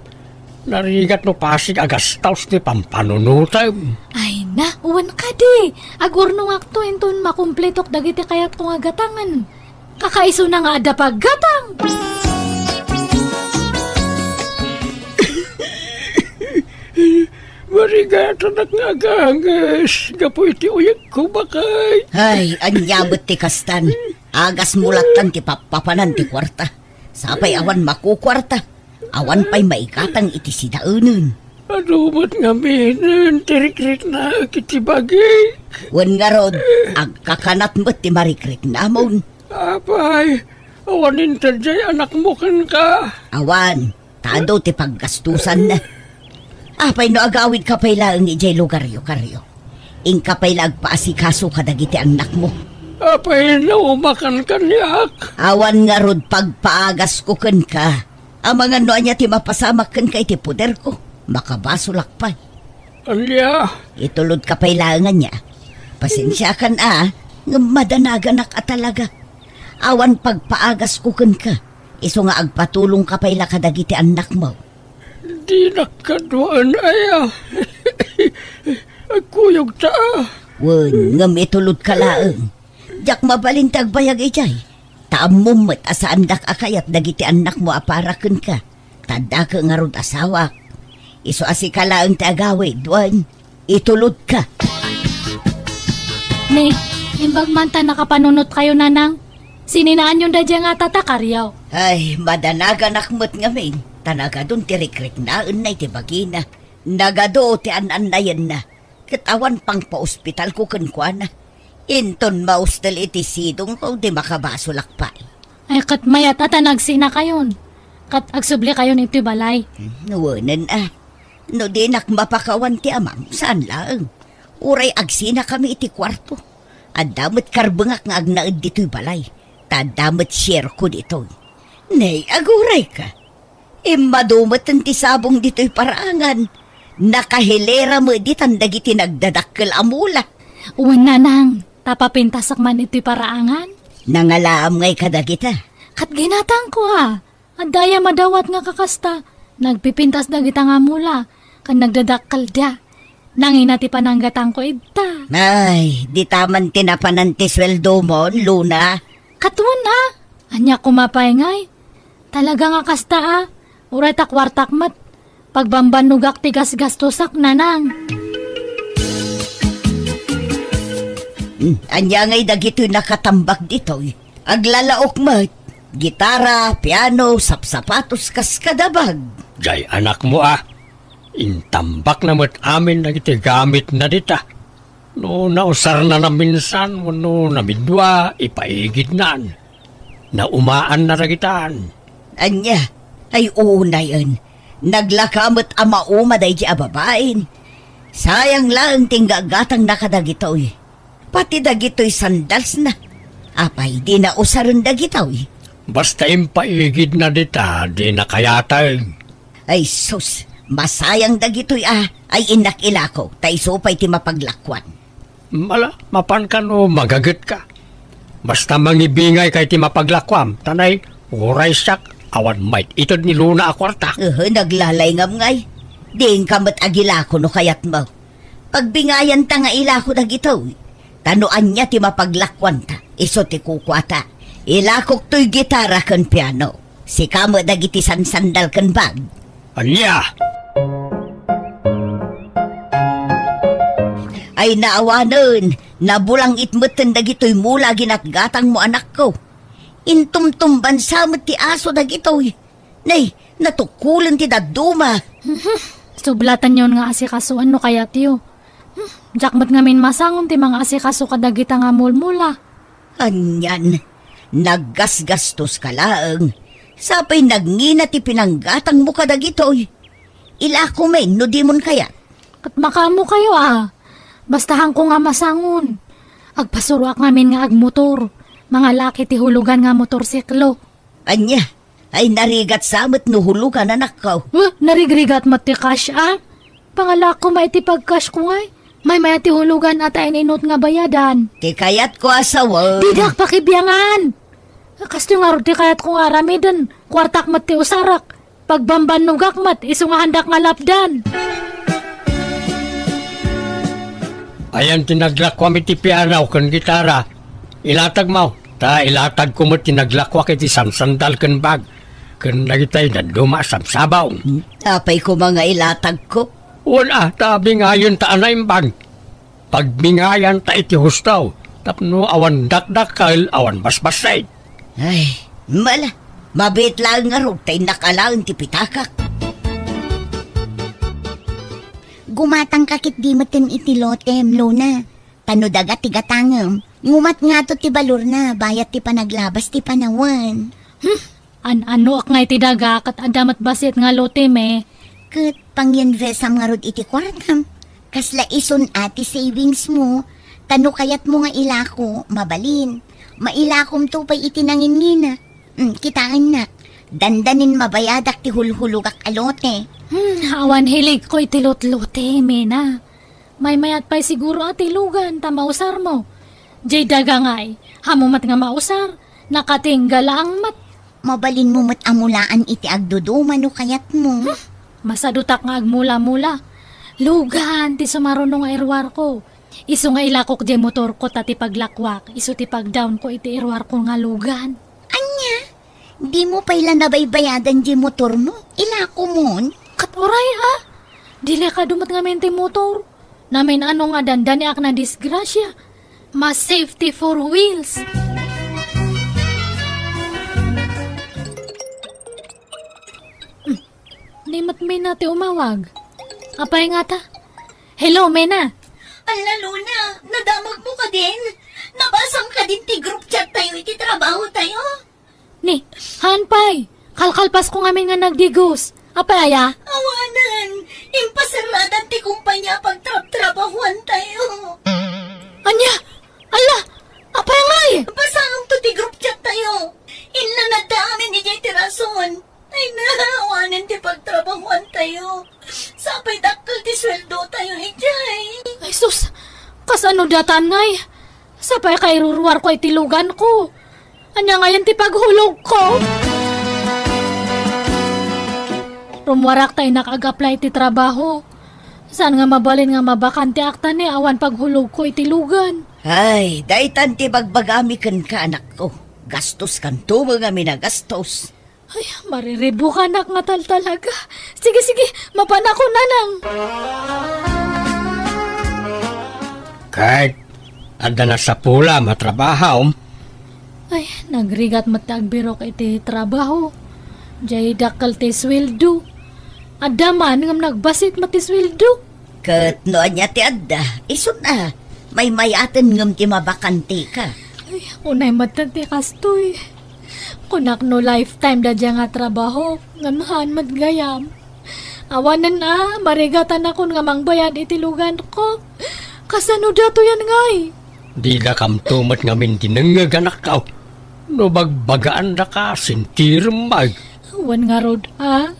Narigat no pasig a gastaos ti pampanunotem. Ay na, wen kadi. Agurnongakto inton makumpletok dagiti kayatko nga gatangen. Kakaisuna nga adda paggatang. Marigatanak nga aganges gapu iti uyegko, bakay. Ay, ania met ti kastan? Agasmo lattan ti pappapanan ti kuarta. Sapay awan makukuarta. Awan pay maigatang iti sidaenen. Adu met ngaminen ti rikriknaek iti bagik. Wen ngarud, agkakanat met ti marikriknamon. Apay, awan inted diay anakmo kenka? Awan, ta adu ti paggastusanna. Apay no agawidka pay laeng idiay lugaryo, Karyo? Inka pay la agpaasikaso kadagiti annakmo. Apay no umakan kaniak? Awan ngarud pagpaagasko kenka. Amangan no ania ti mapasamak kenka iti poderko, makabasolak pay. Ania? Itulodka pay laeng ania. Pasensiakan a, ngem madanaganak a talaga. Awan pagpaagasko kenka, isu nga agpatulongka pay la kadagiti annakmo. Dinak kaduaen aya. Agkuyogta a. Wen, ngem itulodka laeng. Diak mabalin ti agbayag idiay. Ta ammom met a saandak a kayat dagiti annakmo a para kenka. Ta addaka ngarud asawak. Isu a sika laeng ti agawid, wen, itulodka. Ne, imbag man ta nakapanunotkayo, Nanang. Sininaanyon daydiay nga tatakaryo. Ay, madanaganak met ngamin. Ta nagadun ti rikriknaenna iti bagina. Nagadu ti an-annayenna. Ket awan pangpaospitalko kenkuana. Inton maustel iti sidongko, di makabasolak pay. Ay, ket mayat a ta nagsinakayon. Ket agsublikayon iti balay. Hmm, wenen a. No dinak mapakawan ti amam, saan laeng. Uray agsinakami iti kuarto. Adda met karbengak nga agnaed ditoy balay. Ta adda met sierko ditoy. Nay, agurayka. Immadu met ti sabong ditoy paraangan. Nakahilera met ditan dagiti nagdadakkel a mula. Wen, nanang, ta papintasak man iti paraangan. Nangalaam ngay kadagita? Ket ginatangko a. Adda aya madawat nga kakasta, nagpipintas dagita nga mula, ken nagdadakkel dia. Nangina ti pananggatangko ita. Ay, dita man ti napanan ti sueldomon, Luna. Ket wen a, ania koma pay ngay? Talaga nga kasta a, uray ta kuartak met. Pagbambannogak ti gasgastosak, nanang. Hmm, ania ngay dagitoy nakatambak ditoy? Aglalaok met. Gitara, piano, sapsapatos, kas kadabag. Jay anakmo a. Intambakna met amin dagiti gamitna dita. No nausarna naminsan wenno namidua, ipaigidnan. Naumaanna dagitan. Ania? Ay, unayen. Naglaka met a mauma daydi a babain. Sayang laeng ti inggagatangna kadagitoy. Pati dagitoy sandalsna. Apay, dina usaren dagitoy? Basta impaigidna dita, dina kayateng. Ay sus, masayang dagitoy a, ay innak ilako, ta isu pay ti mapaglakuan. Mala, mapanka no magagetka. Basta mangibingayka iti mapaglakuam, ta nay, uray siak, awan maited ni Luna a kuarta. Uhu, naglalay ngam ngay. Diinka met agilako no kayatmo. Pagbingayanta nga ilako dagitoy. Ta no ania ti mapaglakuanta, isu ti kukuata. Ilakok toy gitara ken piano. Sika met dagiti sansandal ken bag. Ania? Ay naawanen, nabulangit metten dagitoy mula ginatgatangmo, anakko. Intumtumbansa met ti aso dagitoy. Nay, natukulen ti dadduma. Sublatanyon nga asikasoan no kayatyo. Hmm, diak met ngamin masangon ti mangaasikaso kadagita nga mulmula. Anian, naggasgastoska laeng. Sapay nagngina ti pinanggatangmo kadagitoy. Ilako men no dimon kayat. Ket makaammokayo a. Basta haanko nga masangon. Agpasuroak ngamin nga agmotor. Mangalaak iti hulugan nga motorsiklo. Ania? Ay, narigat sa met no hulugan, anakko. Huh? Narigrigat met ti cash, a? Pangalaak koma iti pag-cash ko ngay. Maymay-at ti hulugan a ta in-inut nga bayadan. Ti kayatko a sawen. Didak pakibiangan. Kastoy ngarud ti kayatko nga aramiden. Kuartak met ti usarak. Pagbambannogak met, isu nga haandak nga lapdan. Ayan ti naglakuam iti piano ken gitara. Ilatagmo, ta ilatagko met ti naglakuak iti sansandal ken bag, ken dagitay dadduma a sabsabong. Hmm? Apay koma nga ilatagko? Wen a, ta bingayenta a naimbag. Pagbingayanta iti husto, tapno awan dakdakkel, awan basbassit. Ay, mala, mabiit laeng ngarud ta innak alaen ti pitakak. Gumatangka ketdi metten iti lotem, Luna. Ta no daga ti gatangem, ngumat ngato ti balorna, bayat ti panaglabas ti panawen. Hmm, an-anoak ngay ti daga, ket adda met bassit nga lotem, e. Ket panginvestam ngarud iti kuartam. Kasla isun a ti savings mo, ta no kayatmo nga ilako, mabalin. Mailakomto pay iti nangingina. Hmm, kitaennak, dandanin mabayadak ti hulhulogak a lote. Hmm, awan hiligko iti lotlote, Mena. Maymayat pay siguro a ti lugan ta mausarmo. Jay daga ngay, haanmo met nga mausar, nakatingga laeng met. Mabalinmo met a mulaan iti agduduma no kayatmo. Hmm, masadutak nga agmula-mula. Lugan ti sumaruno nga iruarko. Isu nga ilakok jay motorko ta ti paglakuak, isu ti pagdawnko iti iruarko nga lugan. Ania? Dimo pay la nabaybayadan jay motormo? Ilakomon? Ket uray a. Delikado met ngamin ti motor. Namin-ano nga dandaniak nadisgrasia. Mas safety four wheels. Hmm. Ni met Mena ti umawag. Apay ngata? Hello, Mena. Alla, Luna, nadamagmo kadin? Nabasam kadin ti group chat tayo iti trabaho tayo? Ni, haan pay. Kalkalpasko ngamin nga nagdigos. Apay aya? Awanen, impaseradan ti kumpanya a pagtrabtrabahuan tayo. Ania? Alla, apay ngay? Basaem to ti group chat tayo. Inlanad ta amin idiay ti rason. Ay na, awanen ti pagtrabahuan tayo. Sapay dakkel ti Saan no datan ngay? Sapay kairuruarko iti luganko. Ania ngayen ti paghulogko? Rumuarak ta innak ag-apply iti trabaho. Saan nga mabalin nga mabakante ak ta ni awan paghulogko iti lugan. Ay, daytan ti bagbagami kenka, anakko. Gastoskanto met ngamin a gastos. Ay, mariribukanak nga taltalaga. Sige, sige, mapanakon, nanang. Ket adda nasapulam a trabahom? Ay, nagrigat met ti agbirok iti trabaho. Jay dakkel ti sweldo. Adda man ngem nagbasit met ti sweldo. Ket no ania ti adda, isun a, maymayaten ngem ti mabakanteka. Ay, unay met ti kastoy. Kunak no lifetime da dia nga trabaho, ngem haan met gayam. Awanen a, marigatanakon nga mangbayad iti luganko. Kasano datoyen ngay? Didakamto met ngamin dinengngeg, anakko. No bagbagaandaka, sintirem met. Wen ngarud a,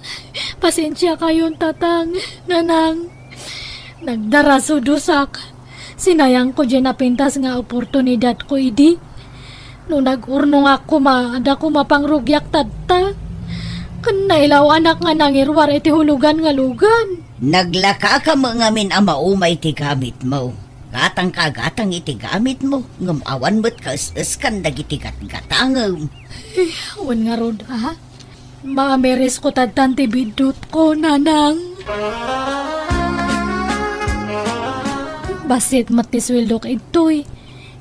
pasensiakayon, tatang, nanang. Nagdarasudosak. Sinayangko diay napintas nga oportunidadko idi. No nag-urnongak koma, adda koma pangrugiak tatta. Ken nailaw-anak nga nangiruar iti hulugan nga lugan. Naglakaka met ngamin a maumay ti gamitmo. Gatangka a gatang iti gamitmo, ngem awan met kaes-eskan dagiti gatgatangem. Eh, wen ngarud a? Maamirisko tattan ti biddutko, nanang. Bassit met ti sueldok idtoy.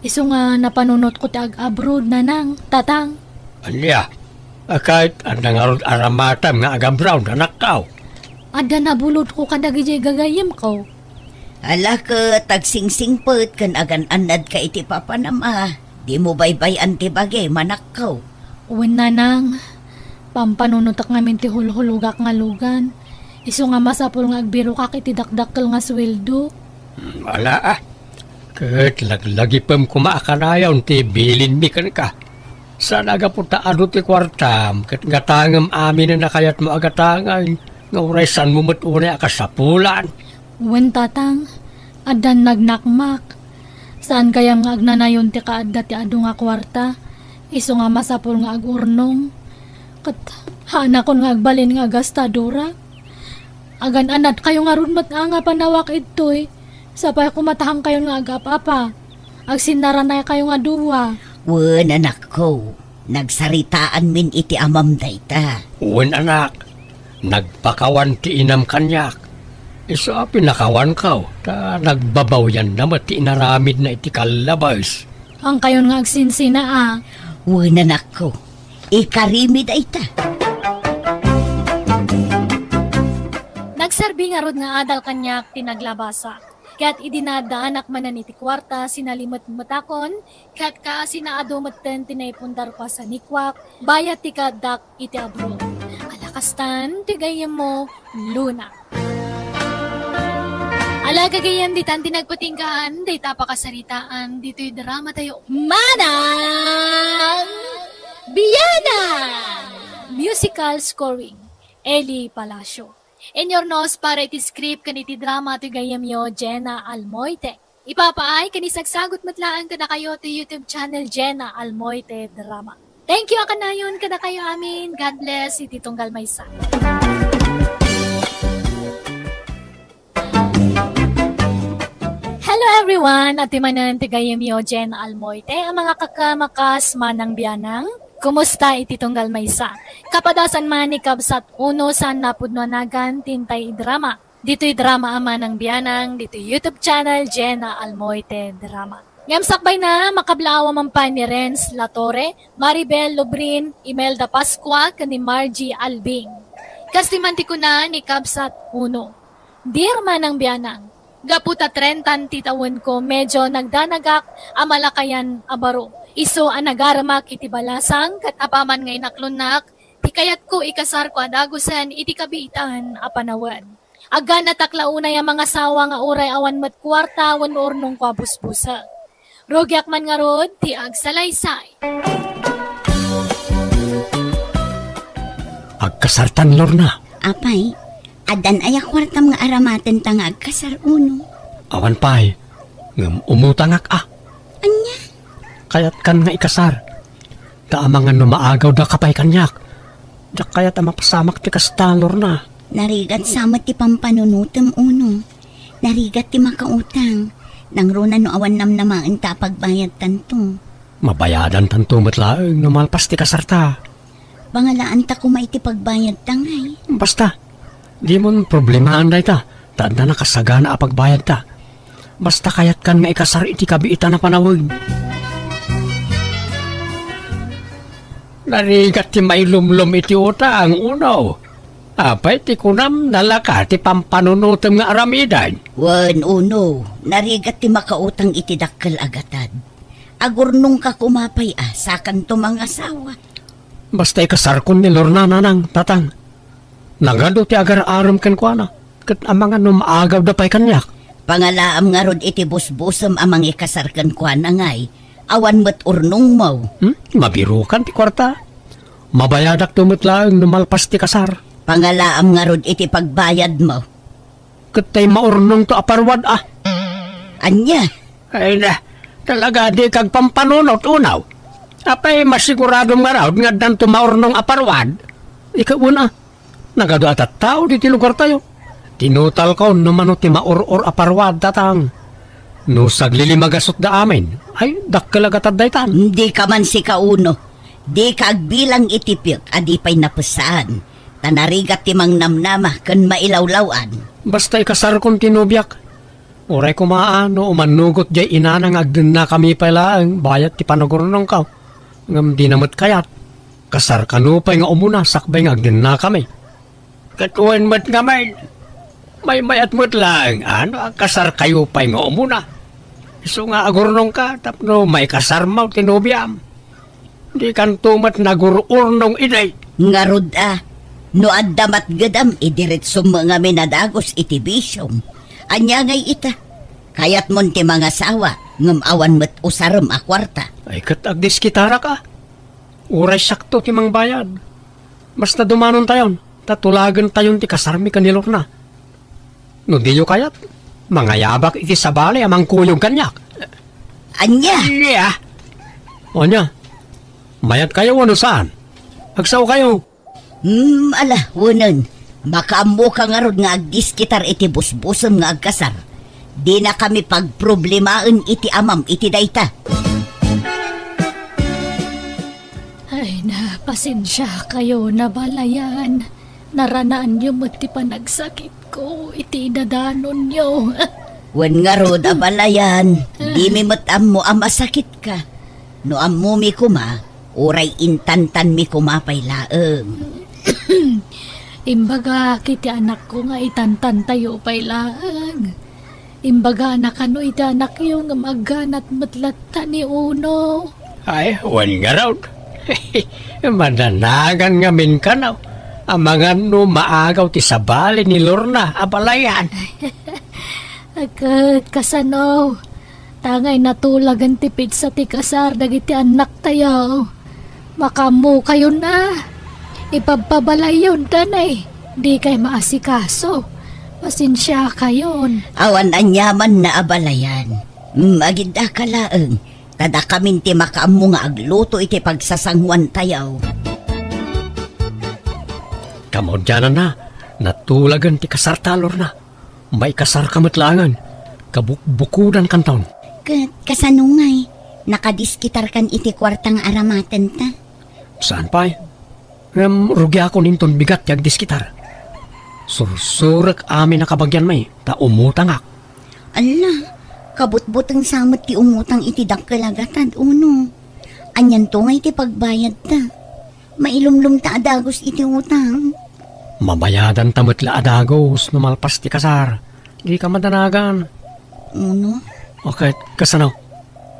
Isu nga napanunotko ti ag-abroad, nanang, tatang. Ania? A, ket adda ngarud aramatem nga ag-abroad, anakko? Adda nabulodko kadagiti gagayyemko. Ala ket agsingsingpet ken agan-annadka iti papanam a. Dimo baybay-an ti bagim, anakko. Wen, nanang, pampanunotek ngamin ti hulhulogak nga lugan. Isu nga masapul nga agbirokak iti dakdakkel nga sueldo. Hmm, ala a. Ket laglagipem koma a kanayon ti bilinmi kenka. Saan a gapu ta adu ti kuartam ket gatangem aminen a kayatmo a gatangen nga uray saanmo met unay a kasapulan. Wen, tatang, addan nagnakmak. Saan gayam nga agnanayon ti kaadda ti adu nga kuarta, isu nga masapul nga agurnong. Ket haanakon nga agbalin nga agastadora. Agan-anadkayo ngarud met a nga panawak idtoy, sapay koma ta haankayon nga agap-apa. Agsinnaranaykayo nga dua. Wen, anakko, nagsaritaanmin iti amam dayta. Wen, anak, nagpakawan ti inam kaniak. Isu a pinakawanko, ta nagbabawianna met ti inaramidna iti kallabes. Haankayon nga agsinsina a. Wen, anakko, ikarimi dayta. Nagserbi ngarud nga adal kaniak ti naglabasak. Ket idi naaddaanak manen iti kuarta, sinalimetmetakon, ket kaasina adu metten ti naipundarko a sanikuak, bayat ti kaaddak iti abroad. Ala kastan ti gayyemmo, Luna. Ala gagayyem, ditan ti nagpatinggaan dayta a pakasaritaan ditoy dramatayo, Manang Bianang! Musical scoring, Eli Palacio. Inurnos para iti script ken iti drama ti gayyemyo, Jena Almoite. Ipapaay ken isagsagut met laeng kadakayo ti YouTube channel, Jena Almoite Drama. Thank you a kanayon kadakayo amin. God bless iti tunggal maysa. Hello everyone! Ati manen ti gayyemyo, Jena Almoite, a mga kakamakas, Manang Bianang. Kumusta iti tunggal maysa? Kapadasan man ni Kabsat Uno saan napudno a nagan ti intay idrama. Ditoy drama a Manang Bianang, ditoy YouTube channel, Jena Almoite Drama. Ngem sakbay na, makablaawa man pay ni Renz Latore, Maribel Lubrin, Imelda Pascua, ken ni Margie Albing. Kas ti man ti kuna ni Kabsat Uno. Dear Manang Bianang, gapu ta trentan ti tawenko, medyo nagdanagak a malakayan a baro. Isu a nagaramak iti balasang, ket apaman nga inaklonnak, ti kayatko ikasarko a dagusen iti kabiitan a panawen. Agganatak la unay a mangasawa nga uray awan met kuarta wenno urnongko a busbusek. Rugiak man ngarud ti agsalaysay. Agkasartan, Lorna. Apay, addan aya kuartam nga aramaten ta nga agkasar, Uno? Awan pay. Ngem umutangak a. Ania? Kayatkan nga ikasar. Ta amangan no maagawdaka pay kaniak. Diak kayat a mapasamak ti kasta, Lorna. Narigat sa met ti pampanunotem, Uno. Narigat ti makautang. Nangruna no awan namnamaenta a pagbayadtanto. Mabayadantanto met laeng no malpas ti kasarta. Pangalaanta koma iti pagbayadta, ngay. Basta, dimon problemaen dayta, ta adda nakasagana a pagbayadta. Basta kayatkan nga ikasar iti kabiitan a panaweg. Narigat ti mailumlom iti utang, Uno. Apay ti kunam, nalaka ti pampanunotem nga aramiden? Wen, Uno, narigat ti makautang iti dakkel a gatad. Agurnongka koma pay a, sakanto mangasawa. Basta ikasarkon ni Lorna, nanang, tatang. Nagadu ti agar-arem kenkuana, ket amangan no maagawda pay kaniak. Pangalaam ngarud iti busbusem a mangikasar kenkuana, ngay, awan met urnongmo. Hmm? Mabirukan ti kuarta. Mabayadakto met laeng no malpas ti kasar. Pangalaam ngarud iti pagbayadmo. Ket tay maurnongto a parwad a. Ania? Ay na, talaga dika agpampanunot, Uno. Apay masiguradom ngarud nga addanto maurnong a parwad? Ikaw, Uno, nagadu a tattao ditoy lugartayo. Tinutalko no mano ti maur-or a parwad, tatang. No saglilimagasutda amin, ay, dakkel a gatad daytan. Dika man sika, Uno. Dika agbilang iti piek a di pay napessan. Ta narigat ti mangnamnama ken mailawlaw-an. Basta ikasarkon ti nobiak. Uray koma a no umannugot diay inana nga agdennakami pay laeng bayat ti panagurnongko. Ngem dina met kayat. Kasar kano pay nga umuna sakbay nga agdennakami. Ket wen met ngamin, maymayat met laeng a no agkasarkayo pay nga umuna. Isu nga agurnongka tapno maikasarmo ti nobiam. Dikanto met nagur-urnong idi. Ngarud a, no adda matgedam, idiretsom ngamin a dagus iti bisiom. Ania ngay ita? Kayatmon ti mangasawa, ngem awan met usarem a kuarta. Ay, ket agdiskitarak a. Uray siakto ti mangbayad. Basta dumanontayon, ta tulagentayon ti kasarmi ken ni Lorna. No diyo kayat, mangayabak iti sabali a mangkuyog kaniak. Ania? Ania? Ania? Mayatkayo wenno saan? Agsaokayo. Hmm, ala, wenen. Makaammoka ngarud nga agdiskitar iti busbusem nga agkasar. Dinakami pagproblemaen iti amam iti dayta. Ay na, pasensiakayon, abalayan. Naranaanyo met ti panagsakitko iti idadanonyo. Wen ngarud, abalayan, dimi met ammo a masakitka. No ammomi koma, uray intantanmi koma pay laeng. Imbagak iti anakko nga itantantayo pay laeng. Imbagana kano iti anakyo ngem agganat met latta ni Uno. Ay, wen ngarud. Madanagan ngamin kano. Amangan no maagaw ti sabali ni Lorna, abalayan. Ket kasano? Tangay natulagen ti petsa ti kasar dagiti annaktayo. Makaammokayon a. Ipabpabalayonda ne. Dikay maasikaso. Pasensiakayon. Awan aniamanna, abalayan. Mm, agiddaka laeng. Ta dakamin ti makaammo nga agluto iti pagsasanguantayo. Kamaudiananna, natulagen ti kasarta, Lorna. Maikasarka met laengen. Kabukbukodankanton. Ket kasano ngay? Nakadiskitarkan iti kuarta nga aramatenta? Saan pay? Ngem rugiakon inton bigat ti agdiskitar. Sursurek amin a kabagianmi, ta umutangak. Alla, kabutbuteng sa met ti umutang iti dakkel a gatad, Uno. Anianto ngay ti pagbayadta? Mailumlomta a dagus iti utang. Mabayadanta met la a dagus no malpas ti kasar. Dika madanagan. Uno? O ket, kasano?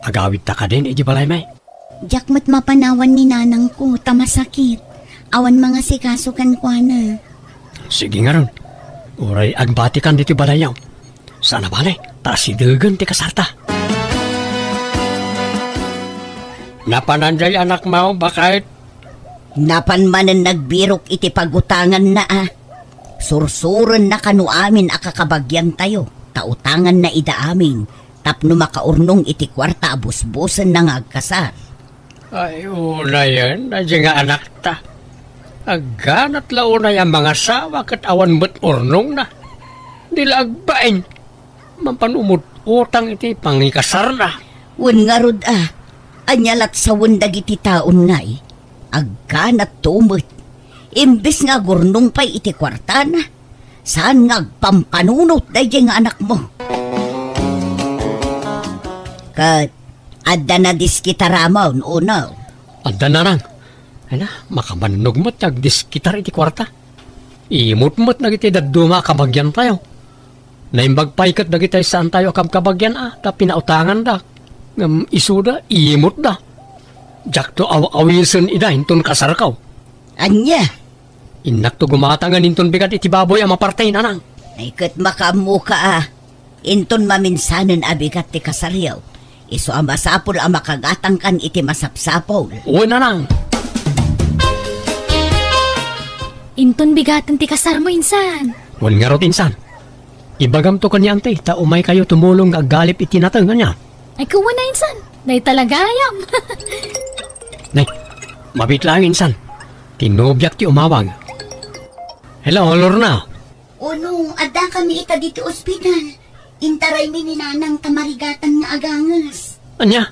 Agawidta kadin iti balaymi? Diak met mapanawan ni nanangko ta masakit. Awan mangasikaso kenkuana. Sige ngarud. Uray agbatikan ditoy balayyo. Saan a bale, ta asidegen ti kasarta. Napanan diay anakmo, baket? Napan manen nagbirok iti pagutanganna a. Sursurenna kano amin a kakabagiantayo, ta utanganna ida amin. tapno makaurnong iti kuarta a busbusenna nga agkasar. Ay, unayen, daydi nga anakta. Agganat la unay a mangasawa ket awan met urnongna. Di la agbain. Mapan umut-utang iti pangikasarna. Wen ngarud a, ania lat sawen dagiti taon ngay? Agganat to met. Imbes nga agurnong pay iti kuartana, saan nga agpampanunot daydi nga anakmo? Ket adda nadiskitaramon, uno? Adda, nanang. Ay na, makabannog met ti agdiskitar iti kuarta. Imot met dagiti dadduma a kabagiantayo. Naimbag pay ket dagiti saantayo a kabkabagian a ta pinautanganda. Ngem isuda, imotda. Diakto aw-awisen ida inton kasarko. Ania? Innakto gumatangan inton bigat iti baboy a maparti, nanang. Ay ket makaammoka a. Inton maminsanen a bigat ti kasaryo, isu a masapul a makagatangkan iti masapsapul. Wen, nanang. Inton bigaten ti kasarmo, insan. Wen ngarud, insan. Ibagamto ken ni Auntie ta umaykayo tumulong nga aggalip iti nateng, ania? Ay, kuwen a, insan. Dayta la gayam. Nay, mabiit laeng, insan. Ti nobiak ti umawag. Hello, Lorna. Uno, addakami ita ditoy ospital. Intaraymi ni Nanang ta marigatan nga aganges. Ania?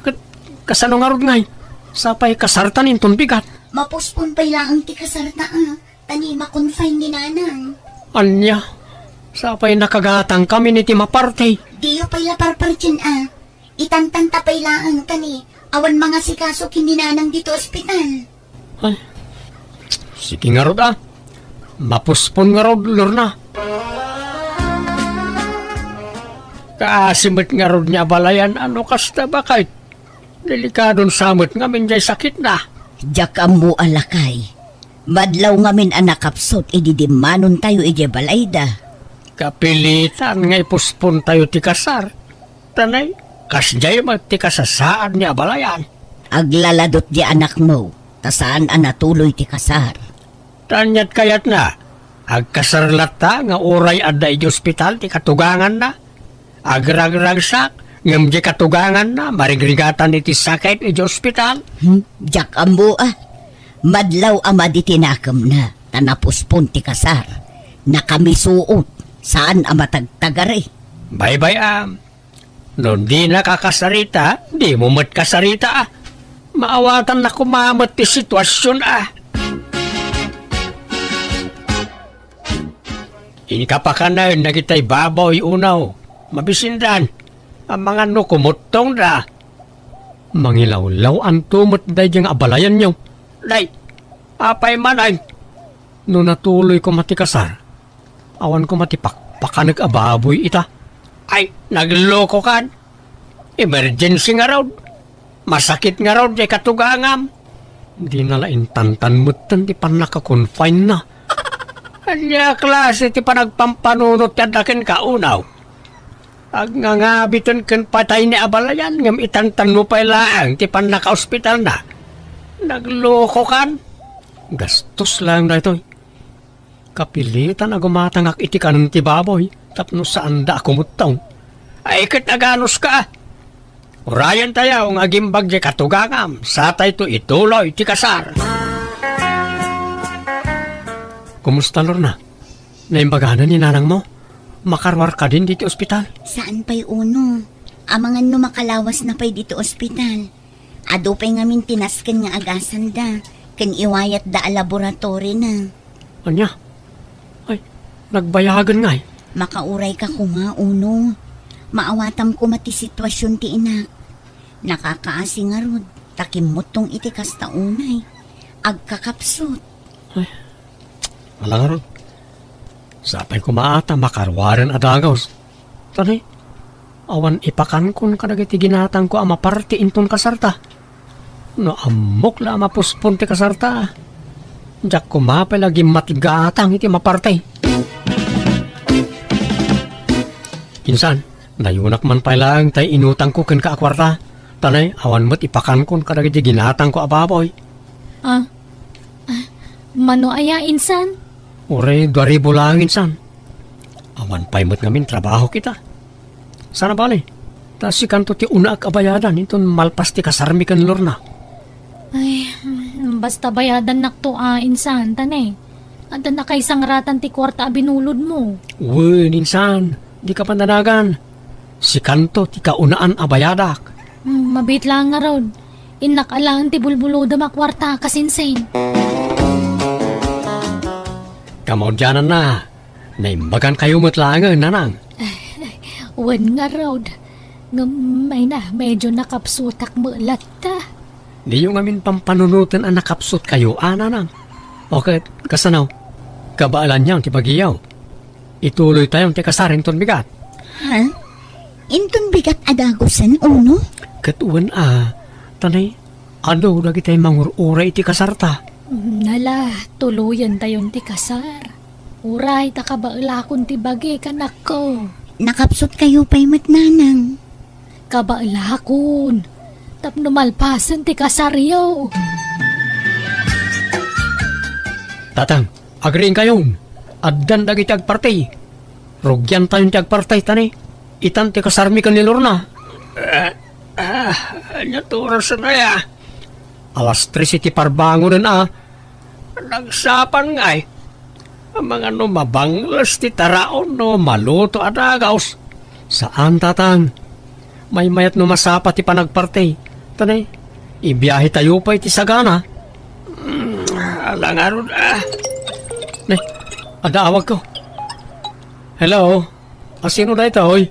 Ket kasano ngarud ngay? Sapay kasartan inton bigat. Mapospon pay laeng ti kasarta, a. Ta ni ma-confine ni Nanang. Ania? Sapay nakagatangkami iti maparti. Diyo pay la parpartien, a. Itantanta pay laeng ta ni awan mangasikaso ken ni Nanang ditoy ospital. Ay, sige ngarud a. Mapospon ngarud, Lorna. Kaasi met ngarud ni abalayan a no kasta baket. Delikadon sa met ngamin jay sakitna. Diak ammo a lakay. Madlaw ngamin a nakapsut idi dimmanontayo idiay balayda. Kapilitan nga ipospontayo ti kasar. Ta nay, kasdiay met ti kasasaad ni abalayan. Aglaladot di anakmo, ta saan a natuloy ti kasar. Ta aniat kayatna, agkasar latta nga uray adda idiay ospital ti katuganganna. Agragragsak, ngem di katuganganna, marigrigatan iti sakit idiay ospital. Hmm, diak ammo a. Madlaw a madi ti nakemna, ta napospon ti kasar. Nakamisuot, saan a matagtagari. Baybay-am. No dinaka kasarita, dimo met kasarita, a. Maawatanna koma met ti situasion, a. Inka pakanen dagitay baboy, Unaw. Mabisindan. Amangan no kumuttongda. Mangilawlaw-anto met daydi nga abalayanyo. Nay, apay manen? No natuloy koma ti kasar, awan koma ti pakpakanek a baboy ita. Ay, naglokokan. Emergency ngarud. Masakit ngarud jay katugangam. Dina la intantan metten ti pannaka-confine-na. Ania a klase ti panagpampanunot ti adda kenka, Unaw? Agngangabiton ken patay ni abalayan ngem itantanmo pay laeng ti pannakaospitalna. Naglokokan. Gastos laeng daytoy. Kapilitan a gumatangak iti kanen ti baboy tapno saanda a kumuttong. Ay ket aganuska. Urayentayo nga agimbag jay katugangam, satayto ituloy ti kasar. Kumusta, Lorna? Naimbaganan ni nanangmo? Makaruar kadin diti ospital? Saan pay, Uno. Amangan no makalawasna pay diti ospital. Adu pay ngamin ti nasken nga agasanda ken iwayatda a laboratorina. Ania? Ay, nagbayagen ngay. Makaurayka koma, Uno. Maawatam koma ti situasion ti inak. Nakakaasi ngarud, ta kimmuttong iti kasta unay. Agkakapsut. Ay, ala ngarud. Sapay koma ta makaruaren a dagus. Tani, awan ipakankon kadagiti ginatangko a maparti inton kasarta. No ammok la a mapospon ti kasarta, diak koma pay la gimmatgatang iti maparti. Insan, nayunak man pay laeng tay inutangko kenka a kuarta. Tani, awan met ipakankon kadagiti ginatangko a baboy. Ah, ah, mano aya, insan? Uray dua ribu laeng, insan. Awan pay met ngamin trabahok ita. Saan a bale, ta sikanto ti unaak a bayadan inton malpas ti kasarmi ken Lorna. Ay, mm, basta bayadannakto a insan, ta ne, adda nakaisangratan ti kuarta a binulodmo. Wen, insan, dika pandanagan. Sikanto ti kaunaan a bayadak. Mm, mabiit laeng ngarud. Innak alaen ti bulbulodem a kuarta, kasinsin. Kamaudiananna, naimbagankayo met laengen, nanang. Wen ngarud. Ngem, ay na, medyo nakapsutak met latta. Diyo ngamin pampanunoten a nakapsutkayo, a, nanang? O ket, kasano? Kabaelanyo ti bagiyo. Ituloytayon ti kasar inton bigat. Ha? Inton bigat a dagusen, Uno? Ket wen a, ta ne, adu dagiti mangur-uray iti kasarta. Nala, tuloyentayon ti kasar. Uray ta kabaelakon ti bagi, kanakko. Nakapsutkayo pay met, nanang. Kabaelakon. Tapno malpasen ti kasaryo. Tatang, agriingkayon. Addan dagiti agparti. Rugiantayon ti agparti, ta ne, itan ti kasarmi ken ni Lorna. Ah, ah, ania ti oras a naya? Alas tres iti parbangonen a. Nagsapan ngay. Amangan no mabangles ti taraon no maluto a dagaws. Saan, tatang. Maymayat no masapa ti panagparti. Ta ne, ibiahetayo pay ti sagana. Mm, ala ngarud, ah. Ne, adda awagko. Hello? Asino daytoy?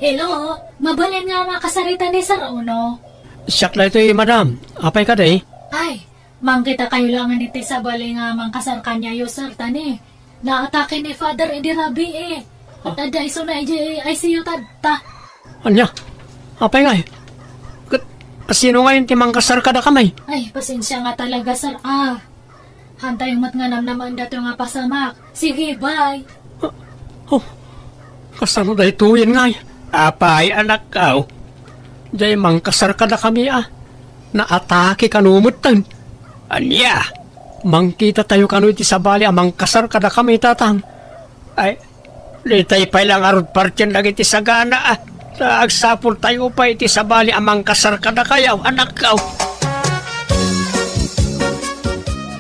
Hello? Mabalin nga makasarita ni Sir Uno? Siak daytoy, madam. Apay kadi? Ay, mangkitakayo laengen iti sabali nga mangkasar kaniayo, sir, ta ne, naatake ni Father idi rabii. Adda isuna idiay I C U tatta. Ania? Apay ngay? Ket asino ngay ti mangkasar kadakami? Ay, pasensia nga talaga, sir, a. Hantayo met nga namnamaen datoy nga pasamak. Sige, bye. Ah, oh, kasano daytoyen ngay? Apay, anakko? Diay mangkasar kadakami a. Naatake kano metten. Ania? Mangkitatayo kano iti sabali a mangkasar kadakami, tatang. Ay, ditay pay la ngarud partien dagiti sagana, a. Ta agsapultayo pay iti sabali a mangkasar kadakayo, anakko.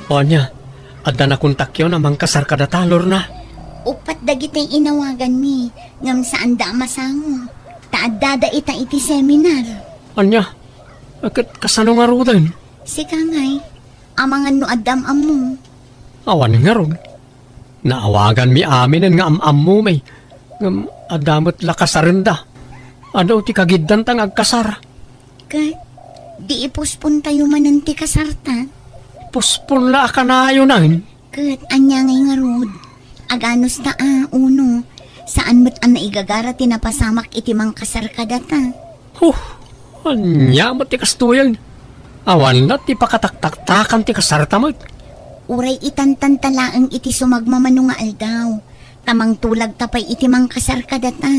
O ania, adda nakontakyon a mangkasar kadata, Lorna? Uppat dagiti inawaganmi, ngem saanda a masango. Ta addada ita iti seminar. Ania? Ket kasano ngaruden? Sika ngay, amangan no adda am-ammo. Awan ngarud. Naawaganmi aminen nga am-ammomi, ngem adda met la kasarenda. Adu ti kagiddanta nga agkasar. Ket, di ipospontayo manen ti kasarta? Pospon la a kanayonen. Ket, ania ngay ngarud? Aganusta a, Uno, saan met a naigagara ti napasamak iti mangkasar kadata. Huh, ania met ti kastoyen? Awan la ti pakataktaktakan ti kasarta met. Uray itantanta laeng iti sumagmamano nga aldaw, ta mangtulagta pay iti mangkasar kadata.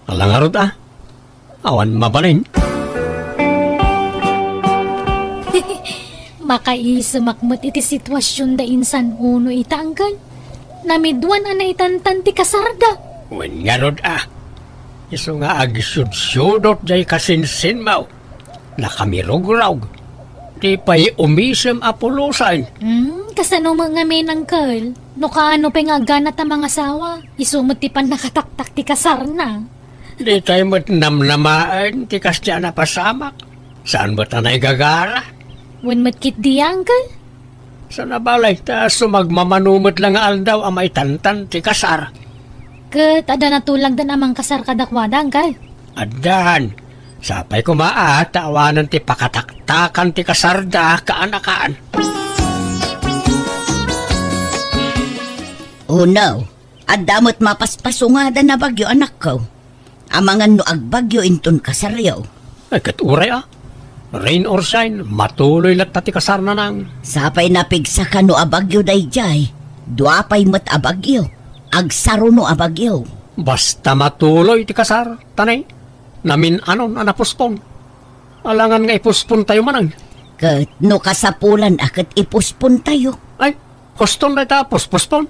Ala ngarud a, awan mabalin. Makaisemak met iti situasion da insan Uno ita, angkel. Namiduan a naitantan ti kasarda. Wen ngarud a, isu nga agsudsudot jay kasinsinmo. Nakamirugrog. Di pay umisem a pulosen. Hmm, kasano met ngamin, angkel? No kaano pay nga agganat a mangasawa, isu met ti pannakataktak ti kasarna. Ditay met namnamaen ti kasdiay a napasamak. Saan met a naigagara? Wen met ketdi, angkel? Saan a balay, ta sumagmamano met la nga aldaw a maitantan ti kasar. Ket adda natulagdan a mangkasar kadakuada, angkel? Addan. Sapay koma a ta awanen ti pakataktakan ti kasarda, kaanakan. Oh no, adda met mapaspasungada a bagyo, anakko. Amangan no agbagyo inton kasaryo. Ay, ket uray a. Rain or shine, matuloy latta ti kasar, nanang. Sapay napigsa kano a bagyo daydiay. Dua pay met a bagyo. Agsaruno a bagyo. Basta matuloy ti kasar, ta ne, namin-anon a napospon. Alangan nga ipospontayo manen. Ket no kasapulan a ket ipospontayo. Ay, huston dayta a pospospon.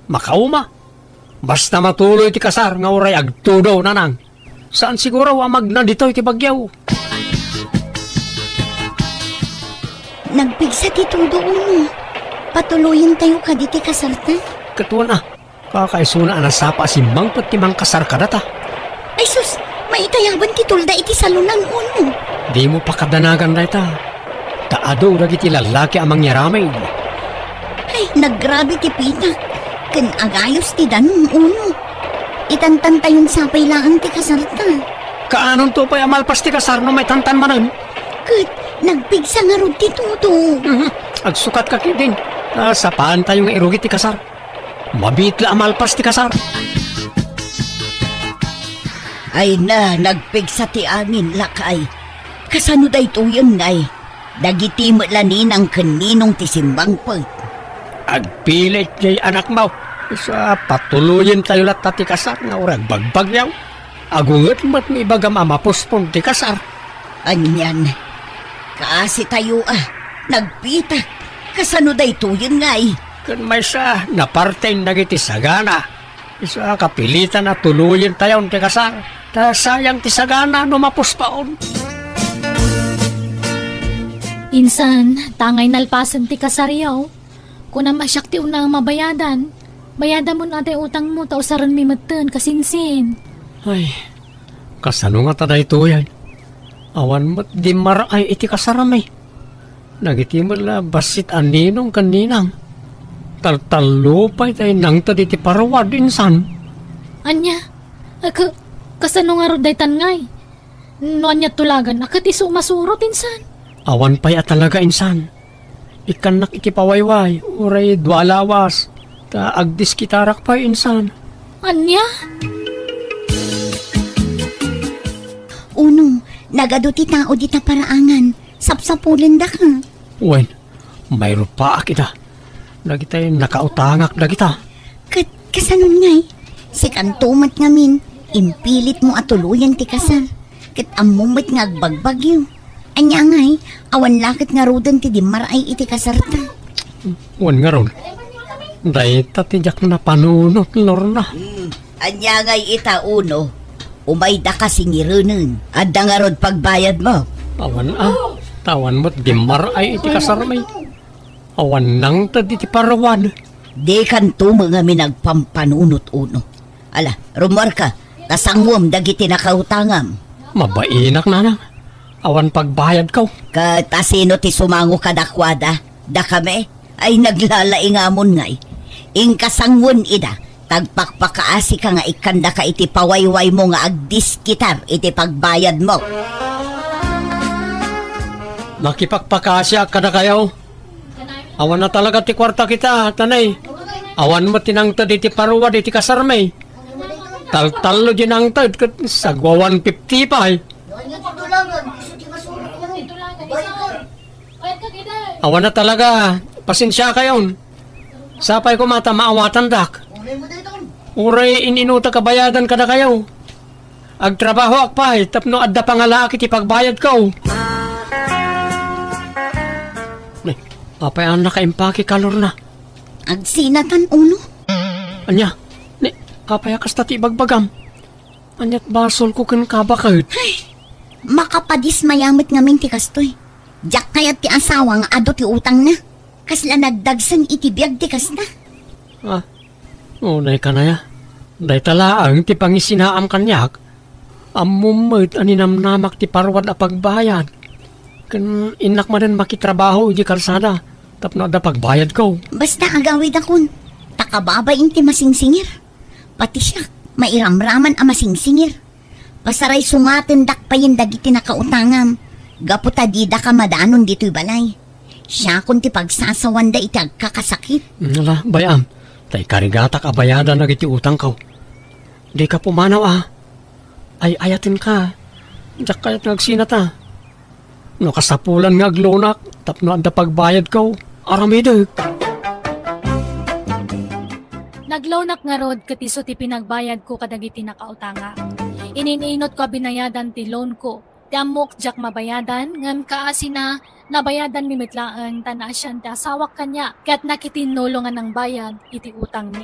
Makauma. Basta matuloy ti kasar nga uray agtudo, Nanang. Saan siguro a magna ditoy ti bagyo. Nagpigsa ti tudo, Uno. Patuloyentayo kadi ti kasarta. Ket wen a, kakaisuna a nasapa a simmangpet ti mangkasar kadata. Ay sus, maitayaban ti tulda iti salonan, Uno. Dimo pakadanagan dayta. Ta adu dagiti lallaki a mangyaramid. Ay, nagrabi ti pitak. Ken agayos ti danum, Uno. Itantantayon sapay laeng ti kasarta. Kaanonto pay a malpas ti kasar no maitantan manen? Ket nagpigsa ngarud ti tudo. Mhm. Agsukatka ketdin. Ah, sapaantayo nga irugi ti kasar. Mabiit la a malpas ti kasar. Ay na, nagpigsa ti angin, lakay. Kasano daytoyen, ngay? Dagiti met la ninang ken ninong ti simmangpet. Agpilit jay anakmo. Isu a, patuloyentayo latta ti kasar nga uray agbagbagyo. Agunget met nga ibagam a mapospon ti kasar. Anian, kaasitayo a, nagpitak. Kasano daytoyen, ngay? Ken maysa, naparten dagiti sagana. Isu a, kapilitan a tuloyentayon ti kasar. Ta sayang ti sagana no mapuspaon. Insan, tangay nalpasen ti kasaryo. Kunam a siak ti una a mabayadan. Bayadamon a tay utangmo ta usarenmi metten, kasinsin. Ay, kasano ngata daytoy? Awan met dimmar-ay iti kasarmi. Dagiti met la bassit a ninong ken ninang. Taltallo pay tay nangted iti paruwad, insan. Ania? Ak-, kasano ngarud daytan, ngay? No ania tulagan, a ket isu masurot, insan. Awan pay a talaga, insan. Ikkannak iti pawayway, uray dua a lawas, ta agdiskitarak pay, insan. Ania? Uno, nagadu ti tao dita paraangan. Sapsapulendaka. Wen, mayrupaak ida. Dagitay nakautangak dagita. Ket kasano ngay? Sikanto met ngamin, impilitmo a tuloyen ti kasar. Ket ammom met nga agbagbagyo. Ania ngay, awan la ket ngaruden ti dimmar-ay iti kasarta. Wen ngarud, dayta ti diak napanunot, Lorna. Hmm, ania ngay ita, Uno? Umaydaka singirenen. Adda ngarud pagbayadmo? Awan a, ta awan met dimmar-ay iti kasarmi. Awan nangted iti paruwad. Dikanto met ngamin agpampanunot, Uno. Ala, rummuarka, ta sanguem dagiti nakautangam. Mabainak, nanang. Awan pagbayadko. Ket asino ti sumango kadakuada? Dakami? Ay, naglalaingamon ngay. Inka sanguen ida, ta agpakpakaasika nga ikkandaka iti pawaywaymo nga agdiskitar iti pagbayadmo. Makipakpakaasiak kadakayo. Awan a talaga ti kuarta kita, tanay. Awan met ti nangted iti paruwad iti kasarmi. Taltallo di nangted ket sagwa one fifty pay. Awan a talaga, pasensiakayon. Sapay koma ta maawatandak. Uray in-inutak a bayadan kadakayo. Agtrabahoak pay tapno adda pangalaak iti pagbayadko. Ni, apay a nakaimpake ka, Lorna? Agsinatan, Uno. Ania? Ni, apay a kasta ti ibagbagam? Aniat basolko kenka baket? Ay, makapadismaya met ngamin ti kastoy. Diak kayat ti asawa nga adu ti utangna. Kasla nagdagsen iti biag ti kasta. Ah, unay kanaya. Dayta laeng ti pangisinaam kaniak. Ammom met a ninamnamak ti paruwad a pagbayad. Ken innak manen makitrabaho iti kalsada tapno adda pagbayadko. Basta agawidakon, ta kababain ti masingsingir. Pati siak, mairamraman a masingsingir. Pasaraysungatendak payen dagiti nakautangam, gapu ta didaka madanon ditoy balay. Siakon ti pagsasawanda iti agkakasakit. Ala, bay-am, ta ikarigatak a bayadan dagiti utangko. Dika pumanaw a. Ay-ayatenka. Diak kayat nga agsinata. No kasapulan nga aglonak tapno adda pagbayadko, aramidek. Naglonak ngarud ket isu ti pinagbayadko kadagiti nakautangak. Ininunotko a binayadan ti loanko. Ti ammok diak mabayadan, ngem kaasina, nabayadanmi met laeng ta naasian ti asawak kaniak, ket nakitinnulong a nangbayad iti utangmi.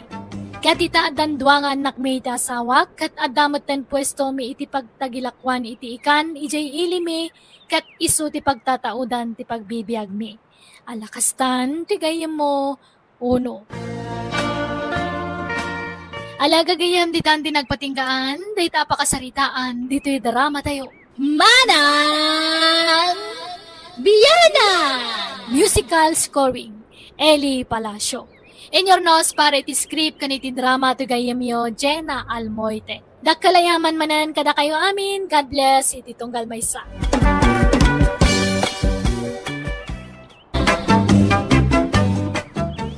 Ket ita, addan dua nga annakmi iti asawak, ket adda metten puestomi iti pagtagilakuan iti ikan idiay ilimi, ket isu ti pagtataudan ti pagbibiagmi. Ala kastan ti gayyemmo, uno. Ala gagayyem, ditan ti nagpatinggaan dayta a pakasaritaan ditoy dramatayo. Manang Biyanan! Musical scoring, Eli Palacio. Inyurnos para iti script ken iti drama ti gayyemyo, Jenna Almoite. Dakkel a yaman manen kadakayo amin. God bless iti tunggal maysa.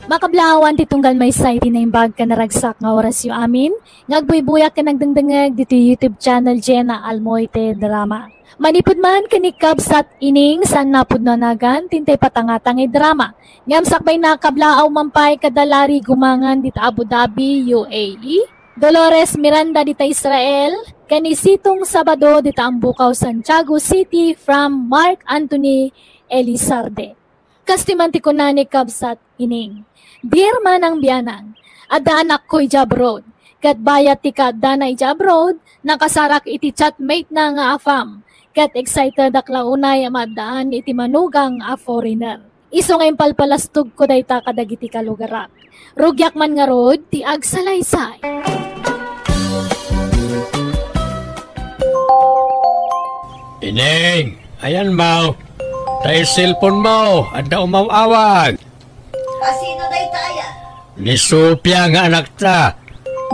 Makablaawan ti tunggal maysa iti naimbag ken naragsak nga orasyo amin, nga agbuybuyak ken agdengdengngeg ditoy YouTube channel Jenna Almoite Drama. Manipud man ken ni Kabsat Ining, saan napudno a nagan ti intay patangtanga nga drama. Ngem sakbayna, kablaaw man pay kada Larry Gumangan dita Abu Dhabi, U A E, Dolores Miranda dita Israel, ken ni Sitong Sabado dita Ambukaw, Santiago City, from Mark Anthony Elizarde. Kas ti man ti kuna ni Kabsat Ining, "Dear Manang Bianang, adda anakko idiay abroad. Ket bayat ti kaaddana idiay abroad, nakasarak iti chatmate na nga afam. Ket excitedak la unay a maaddaan iti manugang a foreigner. Isu nga impalpalastogko dayta kadagiti kalugarak. Rugiak man ngarud ti agsalaysay." Ineng, ayan mo. Tay cellphone mo, adda umaw-awag. Asino dayta aya? Ni Sofia nga anakta.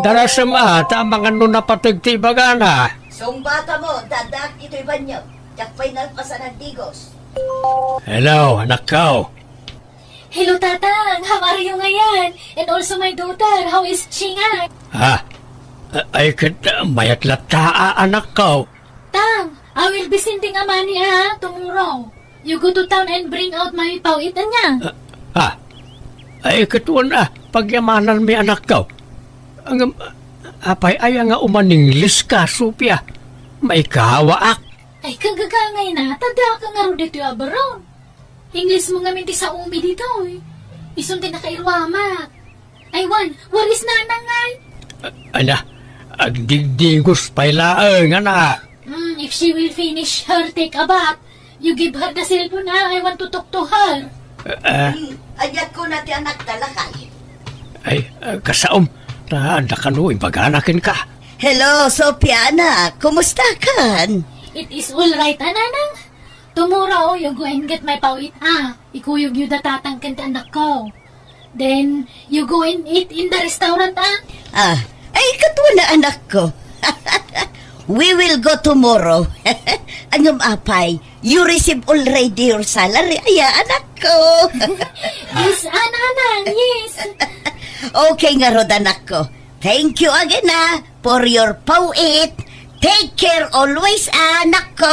Darasem a, ta amangan no napateg ti ibagana. Sungbata mo, daddaak itoy banyo. Diak pay nalpasan agdigos. Hello, anakko. Hello, Tatang. How are you ngayon? And also my daughter, how is Chinga? Ha? A-, ay, ket, uh, mayat latta, a, anakko. Tang, I will be sending a money, ah, tomorrow. You go to town and bring out my paw-it, anya? Ah, ah. Ay, ket wen, ah, pagyamananmi, anakko. Ngem, apay aya nga umaninglis ka, Sofia? Maikawaak. Ay, kagagangay na, ta daka ngarud ditoy abroad. Inglismo ngamin ti saomi ditoy. Isun ti nakairuamak. Ay, wen, where is Nanang ngay? A-, ana, agdigdigos pay laeng, ana. Hmm, if she will finish her take a bath, you give her the cellphone, ah. I want to talk to her. Ah. Hmm, ania kuna ti anakta, lakay? Ay, ah, kasaom, ta adda kano ibagana kenka. Hello, Sofia, anak. Kumusta kan? It is all right, ah, Nanang. Tomorrow, you go and get my paw-it, ah. Ikuyogyo da Tatang ken ti anakko. Then, you go and eat in the restaurant, ah. Ah, ay, ket wen a, anakko. We will go tomorrow. Ngem apay, you receive already your salary, aya, anakko. Yes, ah, Nanang, yes. Okay ngarud, anakko. Thank you again, ah, for your paw-it. Take care always, ah, anakko.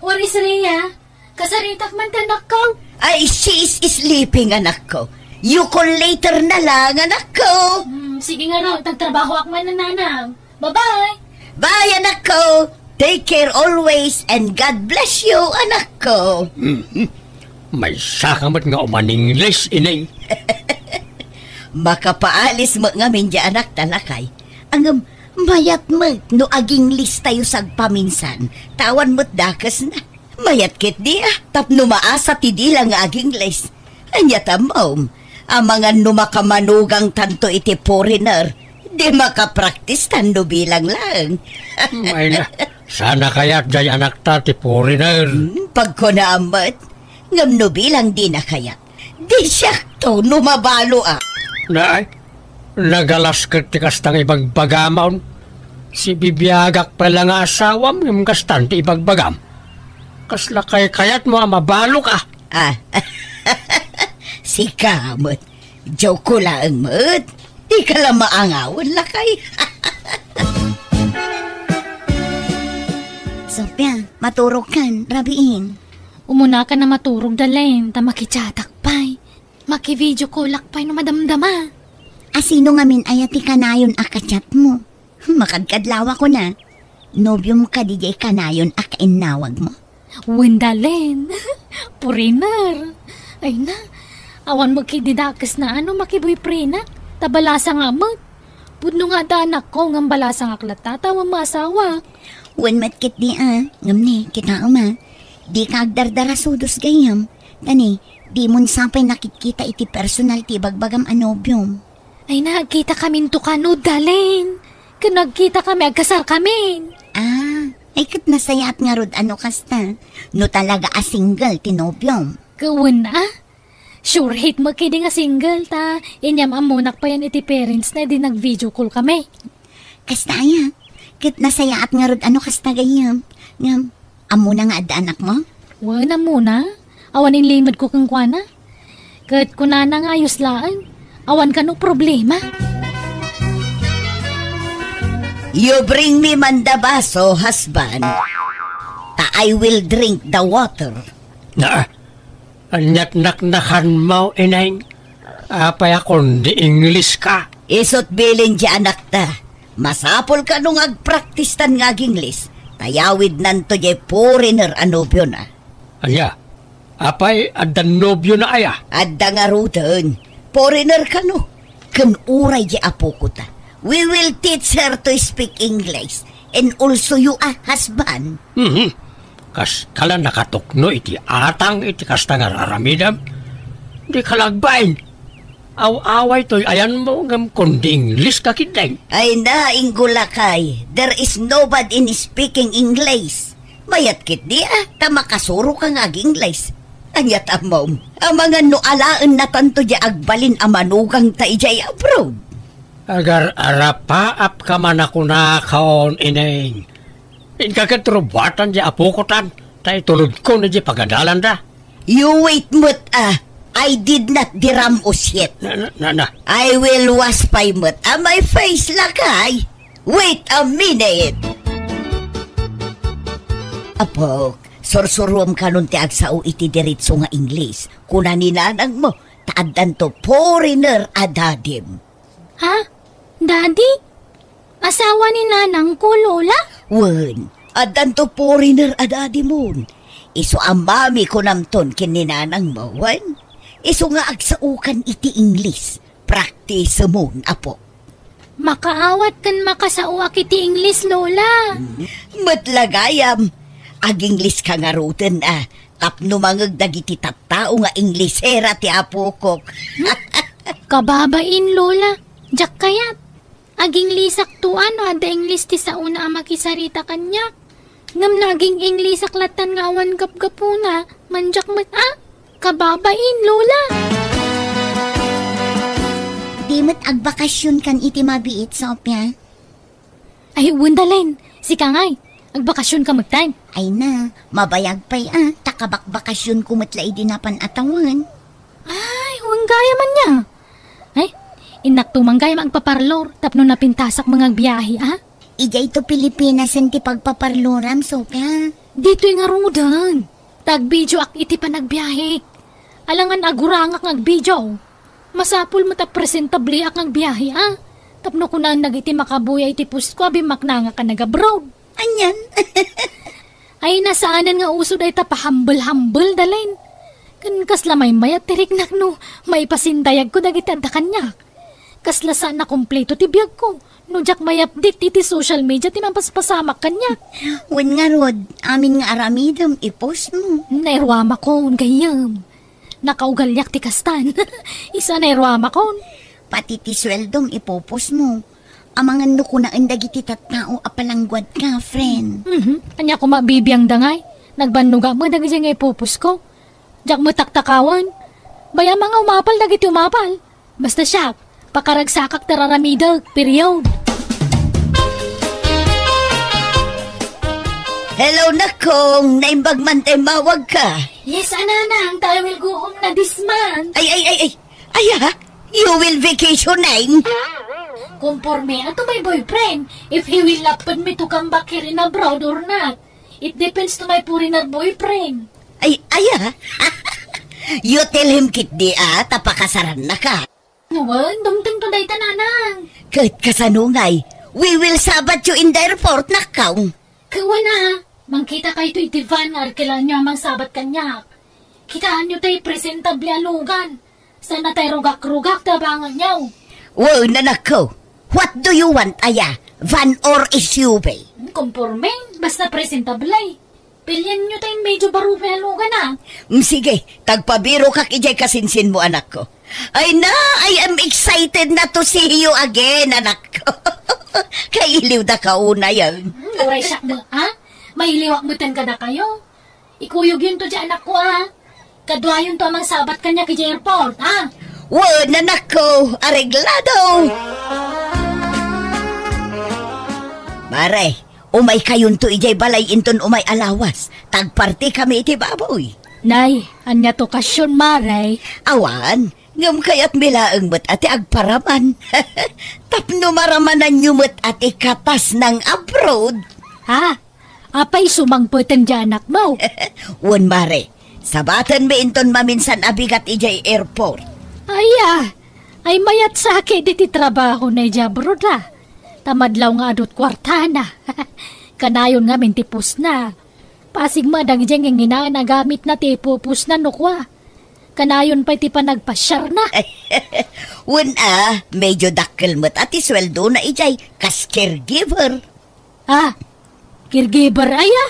Where is Rhea? Kasaritak man ti anakko. Ay, she is sleeping, anakko. You call later na lang, anakko. Hmm, sige ngarud, agtrabahoak man, Nanang. Bye-bye. Bye, anakko. Take care always and God bless you, anakko. Mhm. Maysa ka met nga umaninglis, Ineng. Makapaalis met ngamin diay anakta, lakay. Ngem, mayat met no aginglis tayo sagpaminsan, ta awan met dakesna. Mayat ketdi, ah, tapno maasa ti dila nga aginglis. Ania ta, mom, amangan no makamanugang tanto iti foreigner, di makapraktis tan no bilang laeng. Ay na, saan a kayat diay anakta ti foreigner? Hmm, pagkunaam met, ngem no bilang dina kayat, di siakto no mabaloak. Naay, nagalas ket ti kasta nga ibagbagam. Sibibiagak pay la nga asawam ngem kastan ti ibagbagam. Kasla kaykayatmo a mabalok, ah? Ah, sika met. Joke ko laeng met. Dika la maangawen, lakay. Sofia, maturog kan, rabiin. Umuna ka na maturog, Dalen, ta makichatak pay. Maki-video callak pay no madamdama. Asino ngamin aya ti kanayon a kachat mo? Makadkadlawa ko na. Nobiom kadi diay kanayon a kainnawag mo? Wen, Dalen. Foreigner. Ay na, awan mo kidi dakes na ano makiboyfriendak. Ta balasa nga met. Pudno nga adda anakko, ngem balasangak latta ta awan maasawak. Wen met ketdi a, ngem ne, kitaem a. Dika agdardarasudos gayyem. Ta ne, dimon sa pay nakitkita iti personal ti ibagbagam a nobiom. Ay, nagkitakaminto kano, Dalen. Ken nagkitakami, agkasarkamin. Ah, ay ket nasayaat ngarud a no kasta. No talaga a single ti nobiom. Kawen a? Sure hit mo kidi nga single ta inyam-ammonak payen iti parents na idi nag-video call kami. Kasta aya, ket nasayaat ngarud a no kasta gayyem. Ngem, ammona nga adda anakmo? Wen, ammona. Awan inlimedko kenkuana. Ket kunana nga ayos laeng, awan kano problema. You bring me man the baso, husband, ta I will drink the water. Na, ania't naknakanmo, Ineng? Apay a kundi English ka? Isut' bilin ti anakta. Masapul kano nga agpraktistan nga ag-English, ta yawidnanto diay foreigner a nobiona. Ania? Apay, adda nobiona aya? Adda ngaruden. Foreigner kano. Ken uray diay apoko ta. We will teach her to speak English. And also you, a husband. Mhm. Kas kala nakatukno iti atang iti kasta nga raramidem. Di ka lagbain. Aw-away toy ayanmo ngem kundi English ka ketdin. Ay na, Inggulakay. There is no bad in speaking English. Mayat ketdi a, ta makasuroka nga ag-English. Ania't ammom? Amangan no alaennatanto diay agbalin a manugangta idiay abroad. Agar-arapaapka man a kunakon, Ineng. Inka ket rubuatan diay apokotan, ta itulodkon idiay pagadalanda. You wait met a, I did not diram-os yet. Na, na, na, na. I will wash pay met a my face, lakay. Wait a minute. Apok, sursuruem kanon ti agsao iti diretso nga English. Kuna ni nanangmo, ta addanto foreigner a dadim. Ha? Daddy? Asawa ni nanangko, Lola? Wen, addanto foreigner a dadimon. Isu a mami kunamton ken ni nanangmo, wen? Isu nga agsaokan iti English. Praktisemon, apo. Makaawat ken makasaoak iti English, Lola. Met la gayam, ag-English ka ngaruden a, tapno mangeg dagiti tattao nga Inglesera ti apokok. Kababain, Lola. Diak kayat. Ag-Inglishakto a no adda English ti saona a makisarita kaniak. Ngem no aging-Englishak lattan nga awan gapgapuna, mandiak met a. Kababain, Lola. Di met agbakasionkan iti mabiit, Sofia? Ay, wen, Dalen. Sika ngay, agbakasionka metten. Ay na, mabayag pay a, ta kabakbakasionko met la idi napan a tawen. Ay, wen gayam ania. Ay, innakto man gayam agpaparlor tapno napintasak nga agbiahe a. Idiay to Pilipinas ti pagpaparloram, Sofia. Ditoy ngaruden. Ta agvideoak iti panagbiahek. Alangan agurangak nga agvideo. Masapul met a presentabliak nga agbiahe a. Tapno kunaen dagiti makabuya iti postko a bimmaknangak a nag-abroad. Anian? Ay, na saanen nga uso dayta pahambel-hambel, Dalen. Ken kasla maymayat ti riknak no maipasindayagko dagiti adda kaniak. Kasla saan a kompleto ti biagko no diak may-update iti social media ti mapaspasamak kaniak. Wen ngarud, amin nga aramidem, i-post mo. Nairuamakon, gayyem. Nakaugaliak ti kastan. Isu a nairuamakon. Pati ti sueldom, i-post mo. Amangan no kunaen dagiti tattao a palangguadka, friend. Mhm. Ania koma bibiangda ngay? Nagbannogak met dagiti nga i-post ko. Diak met taktakawan. Bay-am nga umapal dagiti umapal. Basta siak, pakaragsakak ti raramidek, period. Hello, Nakong. Naimbag man ta immawagka. Yes, a nanang, ta I will go home na this month. Ay, ay, ay, ay. Aya, you will vacationing? Conforme to my boyfriend, if he will lapad me to come back here in abroad or not. It depends to my foreigner boyfriend. Ay, aya. You tell him ketdi a, ta pakasarannaka. Wen, dumtengto dayta, nanang. Ket kasano ngay? We will sabat you in the airport, Nakong. Kawan a, mangkitakayto iti van nga arkelaenyo a mangsabat kaniak. Kitaenyo tay presentable a lugan. Saan a tay rugak-rugak ti abangenyo. Wen, anakko. What do you want, aya? Van or S U V? Konporme, basta presentable. Pilienyo tay medyo baro pay a lugan, a. Mm, sige, tagpabirokak idiay kasinsinmo, anakko. Ay na, I am excited na to see you again, anakko. Kailiwdaka unay, a. Hmm, uray siak met, a? Mailiwak meten kadakayo. Ikuyogyonto diay anakko, a. Kaduayonto a mangsabat kaniak idiay airport, a. Wen, anakko, areglado. Mare, umaykayonto idiay balay inton umay a lawas. Tagpartikami iti baboy. Nay, ania ti okasion, Mare? Awan, ngem kayatmi laeng met a ti agparaman. Tapno maramananyo met a ti katas nang-abroad. Ha? Apay, sumangpeten diay anakmo? Wen, Mare. Sabatenmi inton maminsan a bigat idiay airport. Aya, ay mayat sakit iti trabahona idiay abroad, a. Ta madlaw nga adu ti kuartana. Kanayon ngamin ti pusna. Pasig met dagiti nginginaen a gamitna ti ipupusna no kua. Kanayon pay ti panagpasiarna. Wen, a, medyo dakkel met a ti sueldona idiay kas caregiver. A, caregiver aya?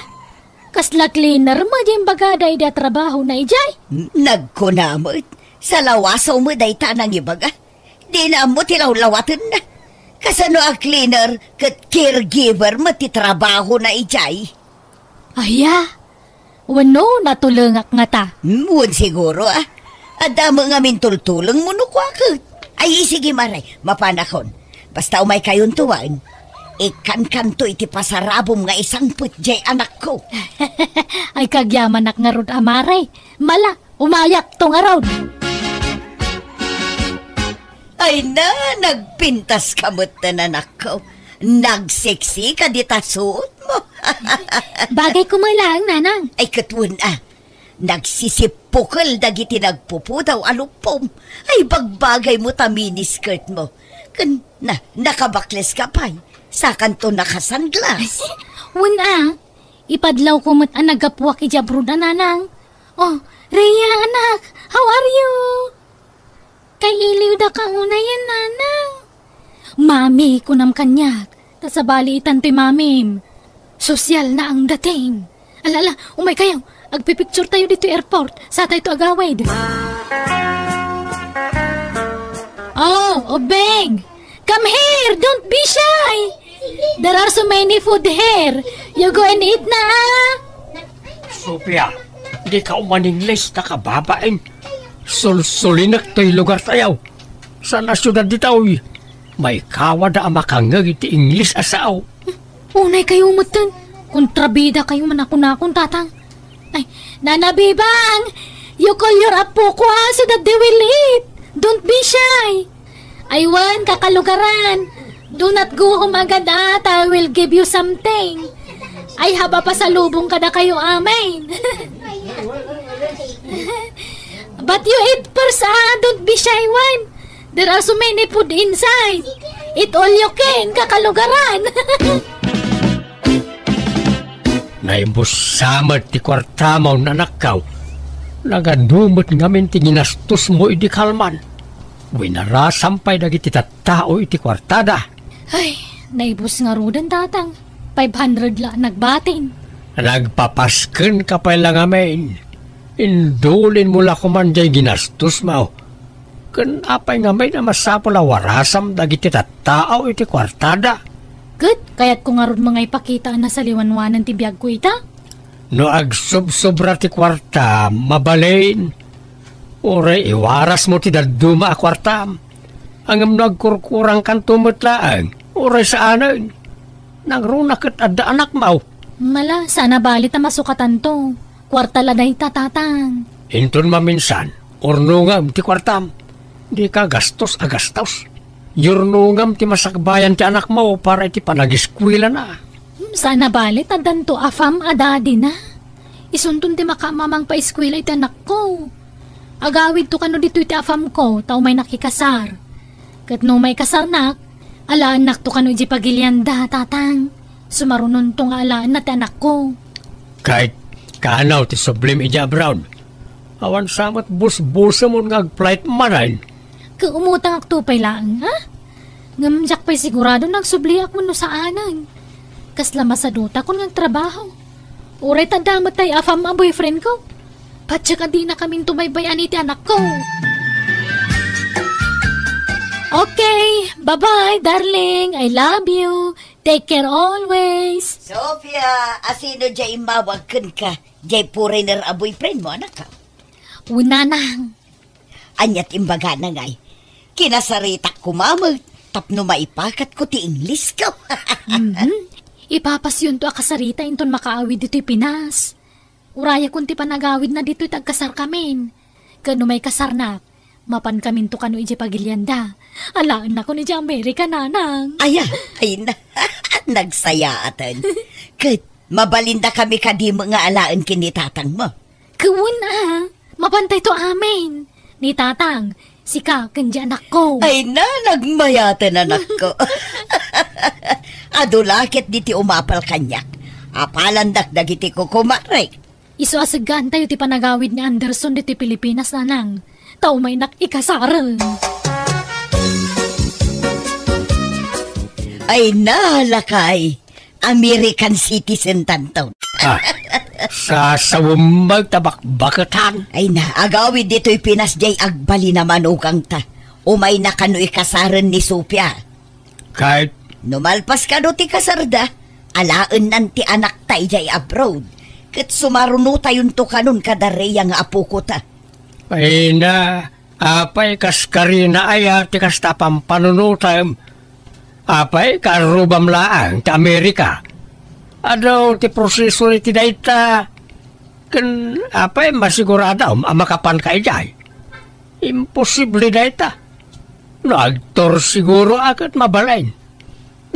Kasla cleaner met diay imbagada idi a trabahona idiay? Nagkuna met, salawasaw met dayta a nangibaga. Dina ammo ti lawlawatenna. Kasano a cleaner ket caregiver met ti trabahona idiay? Aya? Wenno, natulengak ngata? Hmm, wen siguro, a. Adda met ngamin tultulengmo no kua ket. Ay, sige, Mare, mapanakon. Basta umaykayonto, wen. Ikkankanto iti pasarabom nga isangpet diay anakko. Ay, kagyamanak ngarud a, Mare. Mala, umayakto ngarud. Ay na, nagpintaska metten, anakko. Nagseksika dita suotmo. Bagay koma laeng, Nanang. Ay, ket wen, a. Nagsisippukel dagiti nagpupudaw a luppom. Ay, bagbagaymo ta miniskirtmo. Ken, na, nakabakleska pay. Sakanto nakasanglas. Wen, a. Ipadlawko met a naggapuak idiay abroad a, Nanang. Oh, Rhea, anak, how are you? Kailiwdaka unayen, Nanang. Mami, kunam kaniak. Ta sabali itan ti mamim. Sosyal na ang dating. Ala, ala, umaykayo. Agpipicture tayo ditoy airport. Satayto agawid. Oh, Obeng! Come here! Don't be shy! There are so many food here. You go and eat na, ah! Sofia, dika uman-Ingles, ta kababain. Sulsulinek toy lugartayo. Saan a siudad ditoy? Maikawada a makangngeg iti Ingles a sao. Unaykayo metten. Kontrabidakayo man a kunakon, Tatang. Ay, Nana Bebang! You call your apo ko, ah, so that they will eat. Don't be shy. Ay wen, kakalugaran. Do not go home agad, ah, ta I will give you something. I have a pasalubong kadakayo amin. But you eat first, ah. Don't be shy, wen. There are so many food inside. Eat all you can, kakalugaran. Naimbussa met ti kuartam, anakko. Nagadu met ngamin ti ginastosmo idi kalman. Winarasam pay dagiti tattao iti kuartada. Ay, naibus ngaruden, Tatang. Five hundred la nagbatin. Nagpapaskenka pay la ngamin. Indulinmo la koman diay ginastosmo. Ken apay ngamin a masapul a warasam dagiti tattao iti kuartada? Ket kayatko ngarud nga ipakita a nasaliwanwanan ti biagko ita? No agsubsobra ti kuarta, mabalin. Uray iwarasmo ti dadduma a kuartam. Ngem no agkurkurangkanto met laeng, uray saanen. Nangruna ket adda anakmo. Mala, saan a bali ta masukatanto. Kuarta la dayta, Tatang. Inton maminsan, urnongam ti kuartam. Dika gastos a gastos. Yurnongam ti masakbayan ti anakmo para iti panagiskuelana. Hmm, saan a bali ta addanto a fam a daddy na. Isunton ti makaammo a mangpaiskuela iti anakko. Agawidto kano ditoy ti afamko ta umaynak ikasar. Ket no umaykasarnak, alaennakto kano idiay pagilianda, Tatang. Sumarunonto nga alaenna ti anakko. Ket kano ti sublim idiay abroad? Awan sa met busbusem nga ag-flight manen. Ket umutangakto pay laeng, ha? Ngem diak pay sigurado no agsubliak wenno saanen. Kasla masadutakon nga agtrabaho. Uray ta adda met tay afam a boyfriend ko. Patiek a dinakaminto baybay-an iti anakko. Okay, bye-bye, darling. I love you. Take care always. Sofia, asino diay immawag kenka? Diay foreigner a boyfriend mo, anak? Wen, nanang. Ania ti imbagana ngay? Kinasaritak koma met tapno maipakatko ti English ko. Mhm. Ipapasyonto a kasarita inton makaawid ditoy Pinas. Urayakon ti panagawidna ditoy ta agkasarkamin. Ket no maikasarnak, mapankaminto kano idiay pagilianda. Alaennakon idiay Amerika, nanang. Aya, ay na, nagsayaaten. Ket mabalindakami kadi met nga alaen ken ni tatangmo? Ket wen a, mapantayto amin. Ni tatang, sika, ken di anakko. Ay na, nagmayaten anakko. Adu la ket ditoy umapal kaniak. Apalandak dagiti kukumarek. Isu a seggaantayo ti panagawid ni Anderson ditoy Pilipinas, nanang. Ta umaynak ikasaren. Ay na, lakay. American citizen tanto. Ah, sasawem met ta bakbaketan. Ay na, agawid ditoy Pinas diay agbalin a manugangta. Umayna kano ikasaren ni Sofia. Ket? No malpas kano ti kasarda, alaennan ti anakta idiay abroad. Ket sumarunotayonto kanon kada Rhea nga apokota. Ay na, apay kas Karina aya ti kasta a pampanunotem? Apay, kaarrubam laeng ti Amerika? Adu ti proseso iti dayta. Ken apay, masiguradom a makapanka idiay? Imposible dayta. No agtor siguro a ket mabalin.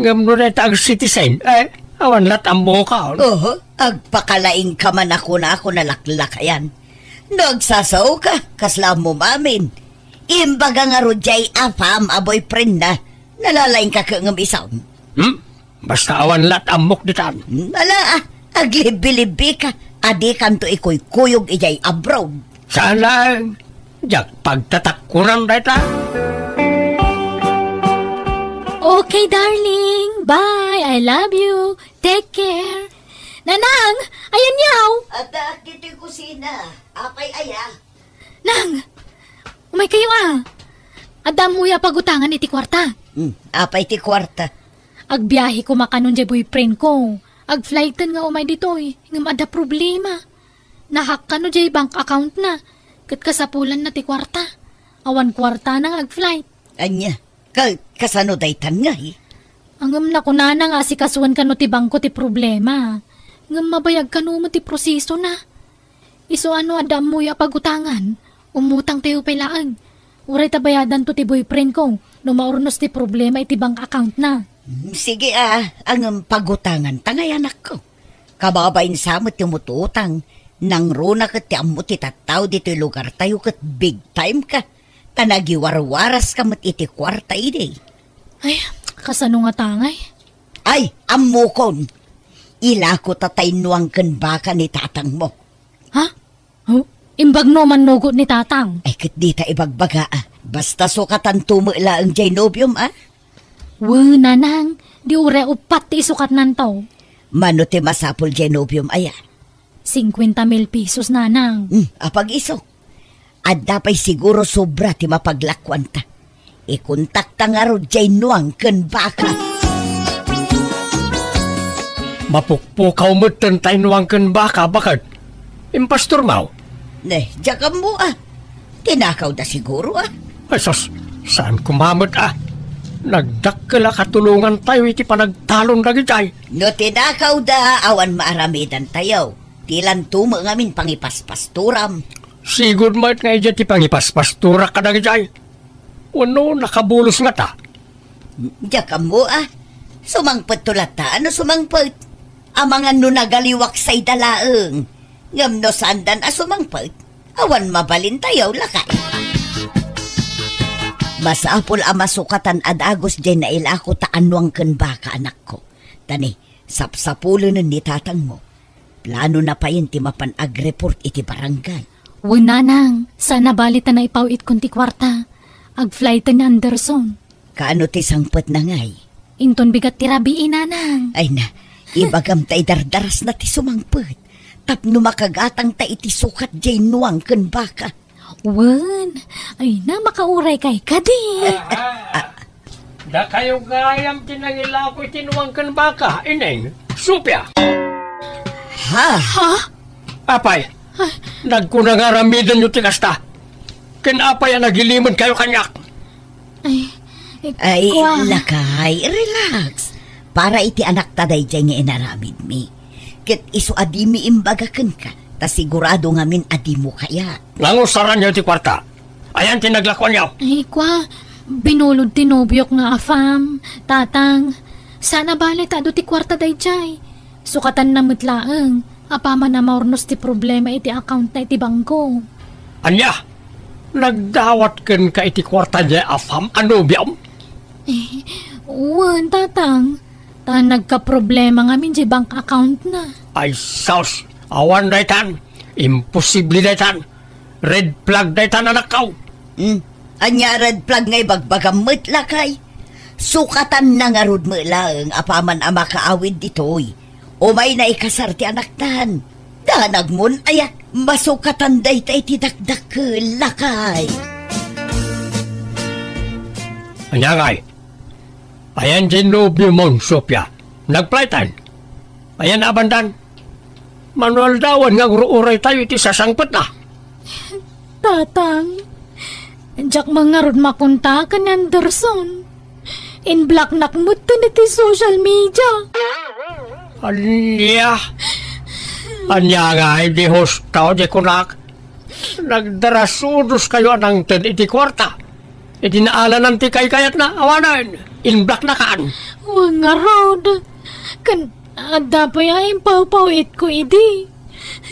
Ngem no dayta ag-citizen, eh, awan lat ammokon. Oho, agpakalaingka man a kunakon a laklakayan. No agsasaoka, kasla ammom amin. Imbaga ngarud diay afam a boyfriendna, nalalaingka ket ngem isu. Hmm? Basta awan lat ammok ditan. Hmm, ala, ah, aglibbilibbika, a dikanto ikuykuyog idiay abroad. Saan laeng, diak pagtatakkuran dayta. Okay, darling. Bye. I love you. Take care. Nanang, ayanyaw. Addaak ditoy kusina. Apay aya? Nang, umaykayo a. Adda ammoyo a pagutangan iti kuarta. Hmm, apay ti kuarta? Agbiahe koma kanon diay boyfriend ko. Agflighten nga umay ditoy, ngem adda problema. Nahack kano diay bank account na, ket kasapulanna ti kuarta. Awan kuartana nga agflight. Ania? Ka-, kasano daytan ngay? Ngem nakunana nga asikasuan kano ti bangko ti problema. Ngem mabayag kano met ti prosesona. Isu a no adda ammoyo a pagutangan, umutangtayo pay laeng. Uray ta bayadanto ti boyfriend ko no maurnos ti problema iti bank account na. Mm, sige a, ngem pagutanganta ngay, anakko. Kababain sa met ti umututang, nangruna ket ti ammo ti tattao ditoy lugartayo ket big time ka. Ta nagiwarwaraska met iti kuarta idi. Ay, kasano ngata ngay? Ay, ammokon. Ilako ta tainnuang ken baka ni tatangmo. Ha? Oh, imbag no mannugot ni tatang. Ay, ket dita ibagbaga, a. Basta sukatanto met laeng diay nobiom, a. Wen, nanang, di uray uppat ti isukatnanto. Mano ti masapul diay nobiom aya? Cincuenta mil pesos, nanang. Hmm, apag-isu. Adda pay siguro sobra ti mapaglakuanta. Ikontakta ngarud diay nuang ken baka. Mapukpukaw metten tay nuang ken baka, baket. Impastormaw? Ne, diak ammo, a. Tinakawda siguro, a. Ay, sus, saan koma met, a. Nagdakkel a katulongantayo iti panagtalon dagijay. No tinakawda, awan maaramidantayo. Dilanto met ngamin pangipaspastoram. Sigud met nga idiay ti pangipaspastorak kadagijay. Wenno nakabulos ngata? Diak ammo, a. Sumangpetto latta no sumangpet. Amangan no nagaliwak sayda laeng. Ngem no saandan a sumangpet, awan mabalintayo, lakay. Masapul a masukatan a dagus diay nailako ta anuang ken baka, anakko. Ta ni, sapsapulenen ni tatangmo. Planona payen ti mapan agreport iti barangay. Wen, nanang, saan a bali ta naipaw-itkon ti kuarta. Agflighten ni Anderson. Kaano ti sangpetna ngay? Inton bigat ti rabii, nanang. Ay na, ibagam ta idardarasna ti sumangpet. Tapno makagatangta iti sukat diay nuang ken baka. Wen, ay na, makauray kay kadi. Dakayo gayam ti nangilako iti nuang ken baka, Ineng, Sofia. Ha? Ha? Apay, nagkuna nga aramidenyo ti kasta. Ken apay a nagilimed kayo kaniak? Ay, eh, Ay, kua. Lakay, relax. Para iti anakta daydiay nga inaramidmi. Ket isu a dimi imbaga kenka, ta sigurado ngamin a dimo kayat. Nangusaranyo ti kuarta. Ayan ti naglakuanyo. Ay, kua, binulod ti nobiok nga afam, tatang. Saan a bale ta adu ti kuarta daydiay. Sukatanna met laeng, apaman a maurnos ti problema iti accountna iti bangko. Ania? Nagdawat kenka iti kuarta diay afam a nobiom? Eh, wen, tatang. Ta nagkaproblema ngamin diay bank accountna. Ay, sus! Awan daytan! Imposible daytan! Red flag daytan, anakko! Hmm? Ania a red flag nga ibagbagam met, lakay? Sukatanna ngarud met laeng apaman a makaawid ditoy. Umayna ikasar ti anaktan. Danagmon, aya, masukatan dayta iti dakdakkel, lakay. Ania ngay? Ayan diay nobiomon, Sofia? Nagflightan? Ayan a bandan? Mano aldawen nga agur-uraytayo iti sasangpetna? Tatang, diak man ngarud makontak ken ni Anderson. In-blocknak metten iti social media. Ania? Ania ngay, di husto, di kunak? Nagdarasudoskayo a nangted iti kuarta. Iti naalanan ti kaykayatna, awanen, in-blocknakan. Wen ngarud. Ken adda pay a impawpaw-itko idi.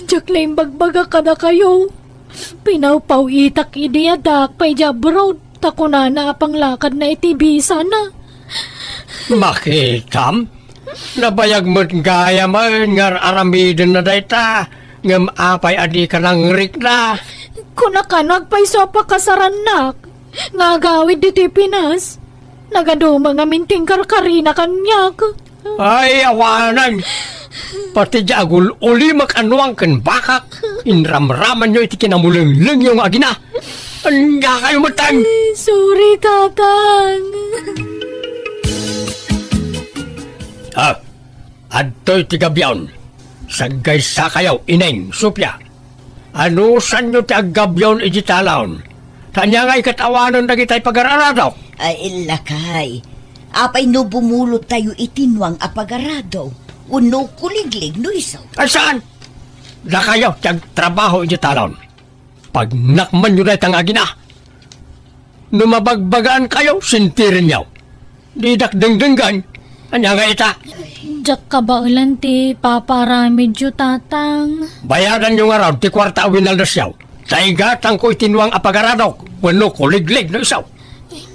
Diak la imbagbaga kadakayo. Pinawpaw-itak idi addaak pay idiay abroad, ta kunana a panglakadna iti bisana. Makitam? Nabayag met gayamen nga ar-aramidenna dayta, ngem apay a dika nangrikna? Kunakano agpayso a pakasarannak nga agawid ditoy Pinas? Nagaduma ngamin ti inkarkarina kaniak. Ay, awanen! Pati diay agul-ulimek a nuang ken bakak, inramramanyo iti kinamulenglengyo nga agina. Ania kayo metten? Ay, sorry, Tatang. Ah, adtoy ti gabion. Saggaysakayo, Ineng, Sofia. Anusanyo ti aggabion iti talaon? Ta ania ngay ket awanen dagitay pagar-aradok? Ay, lakay. Apay no bumulodtayo iti nuang a pagarado? Wenno kuliglig no isu? Ay, saan? Dakayo ti agtrabaho iti talaon. Pagnakmanyo dayta nga agina. No mabagbagaan kayo, sintirenyo. Didak dengdenggen. Ania nga ita? Diak kabaelan ti papaaramidyo, Tatang. Bayadanyo ngarud ti kuarta a winaldasyo. Ta igatangko iti nuang a pagaradok, wenno kuliglig no isu.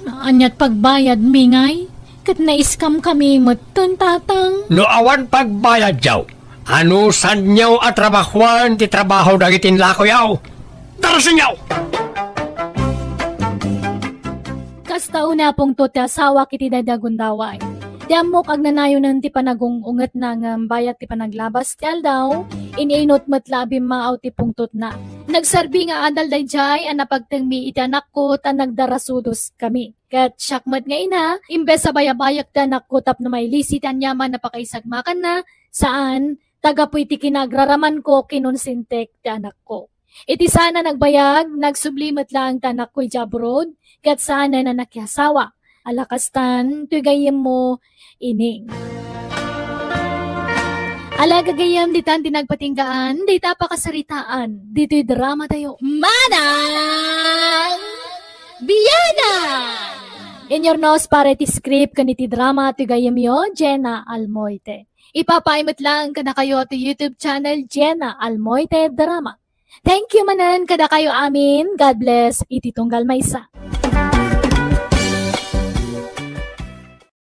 Aniat pagbayadmi ngay? Ket na-scam kami metten, Tatang. No awan pagbayadyo, anusanyo a trabahoen ti trabaho dagiti inlakoyo? Darasenyo! Kasta unay a pungtot ti asawak iti daydi a gundaway. Ti ammok, agnanayonen ti panagung-ungetna ngem bayat ti panaglabas ti aldaw, in-inut met la a bimmaaw ti pungtotna. Nagserbi nga adal daydiay a napagtengmi iti anakko ta nagdarasudoskami. Ket siak met nga ina, imbes a bayabayek ti anakko tapno mailisi ti aniaman a pakaisagmakanna, saan, ta gapu iti kinaagraramanko, kinonsentek ti anakko. Iti saan a nagbayag, nagsubli met laeng ti anakko idiay abroad, ket saanen a nakiasawa. Ala kastan, toy gayyemmo, Ining. Ala gagayyem, ditan ti nagpatinggaan, dayta a pakasaritaan, ditoy dramatayo. Manang Biana! In your nose para iti script ken iti drama ti gayyemyo, Jenna Almoite. Ipapaay met laeng kadakayo ti YouTube channel, Jenna Almoite Drama. Thank you manen kadakayo amin. God bless iti tunggal maysa.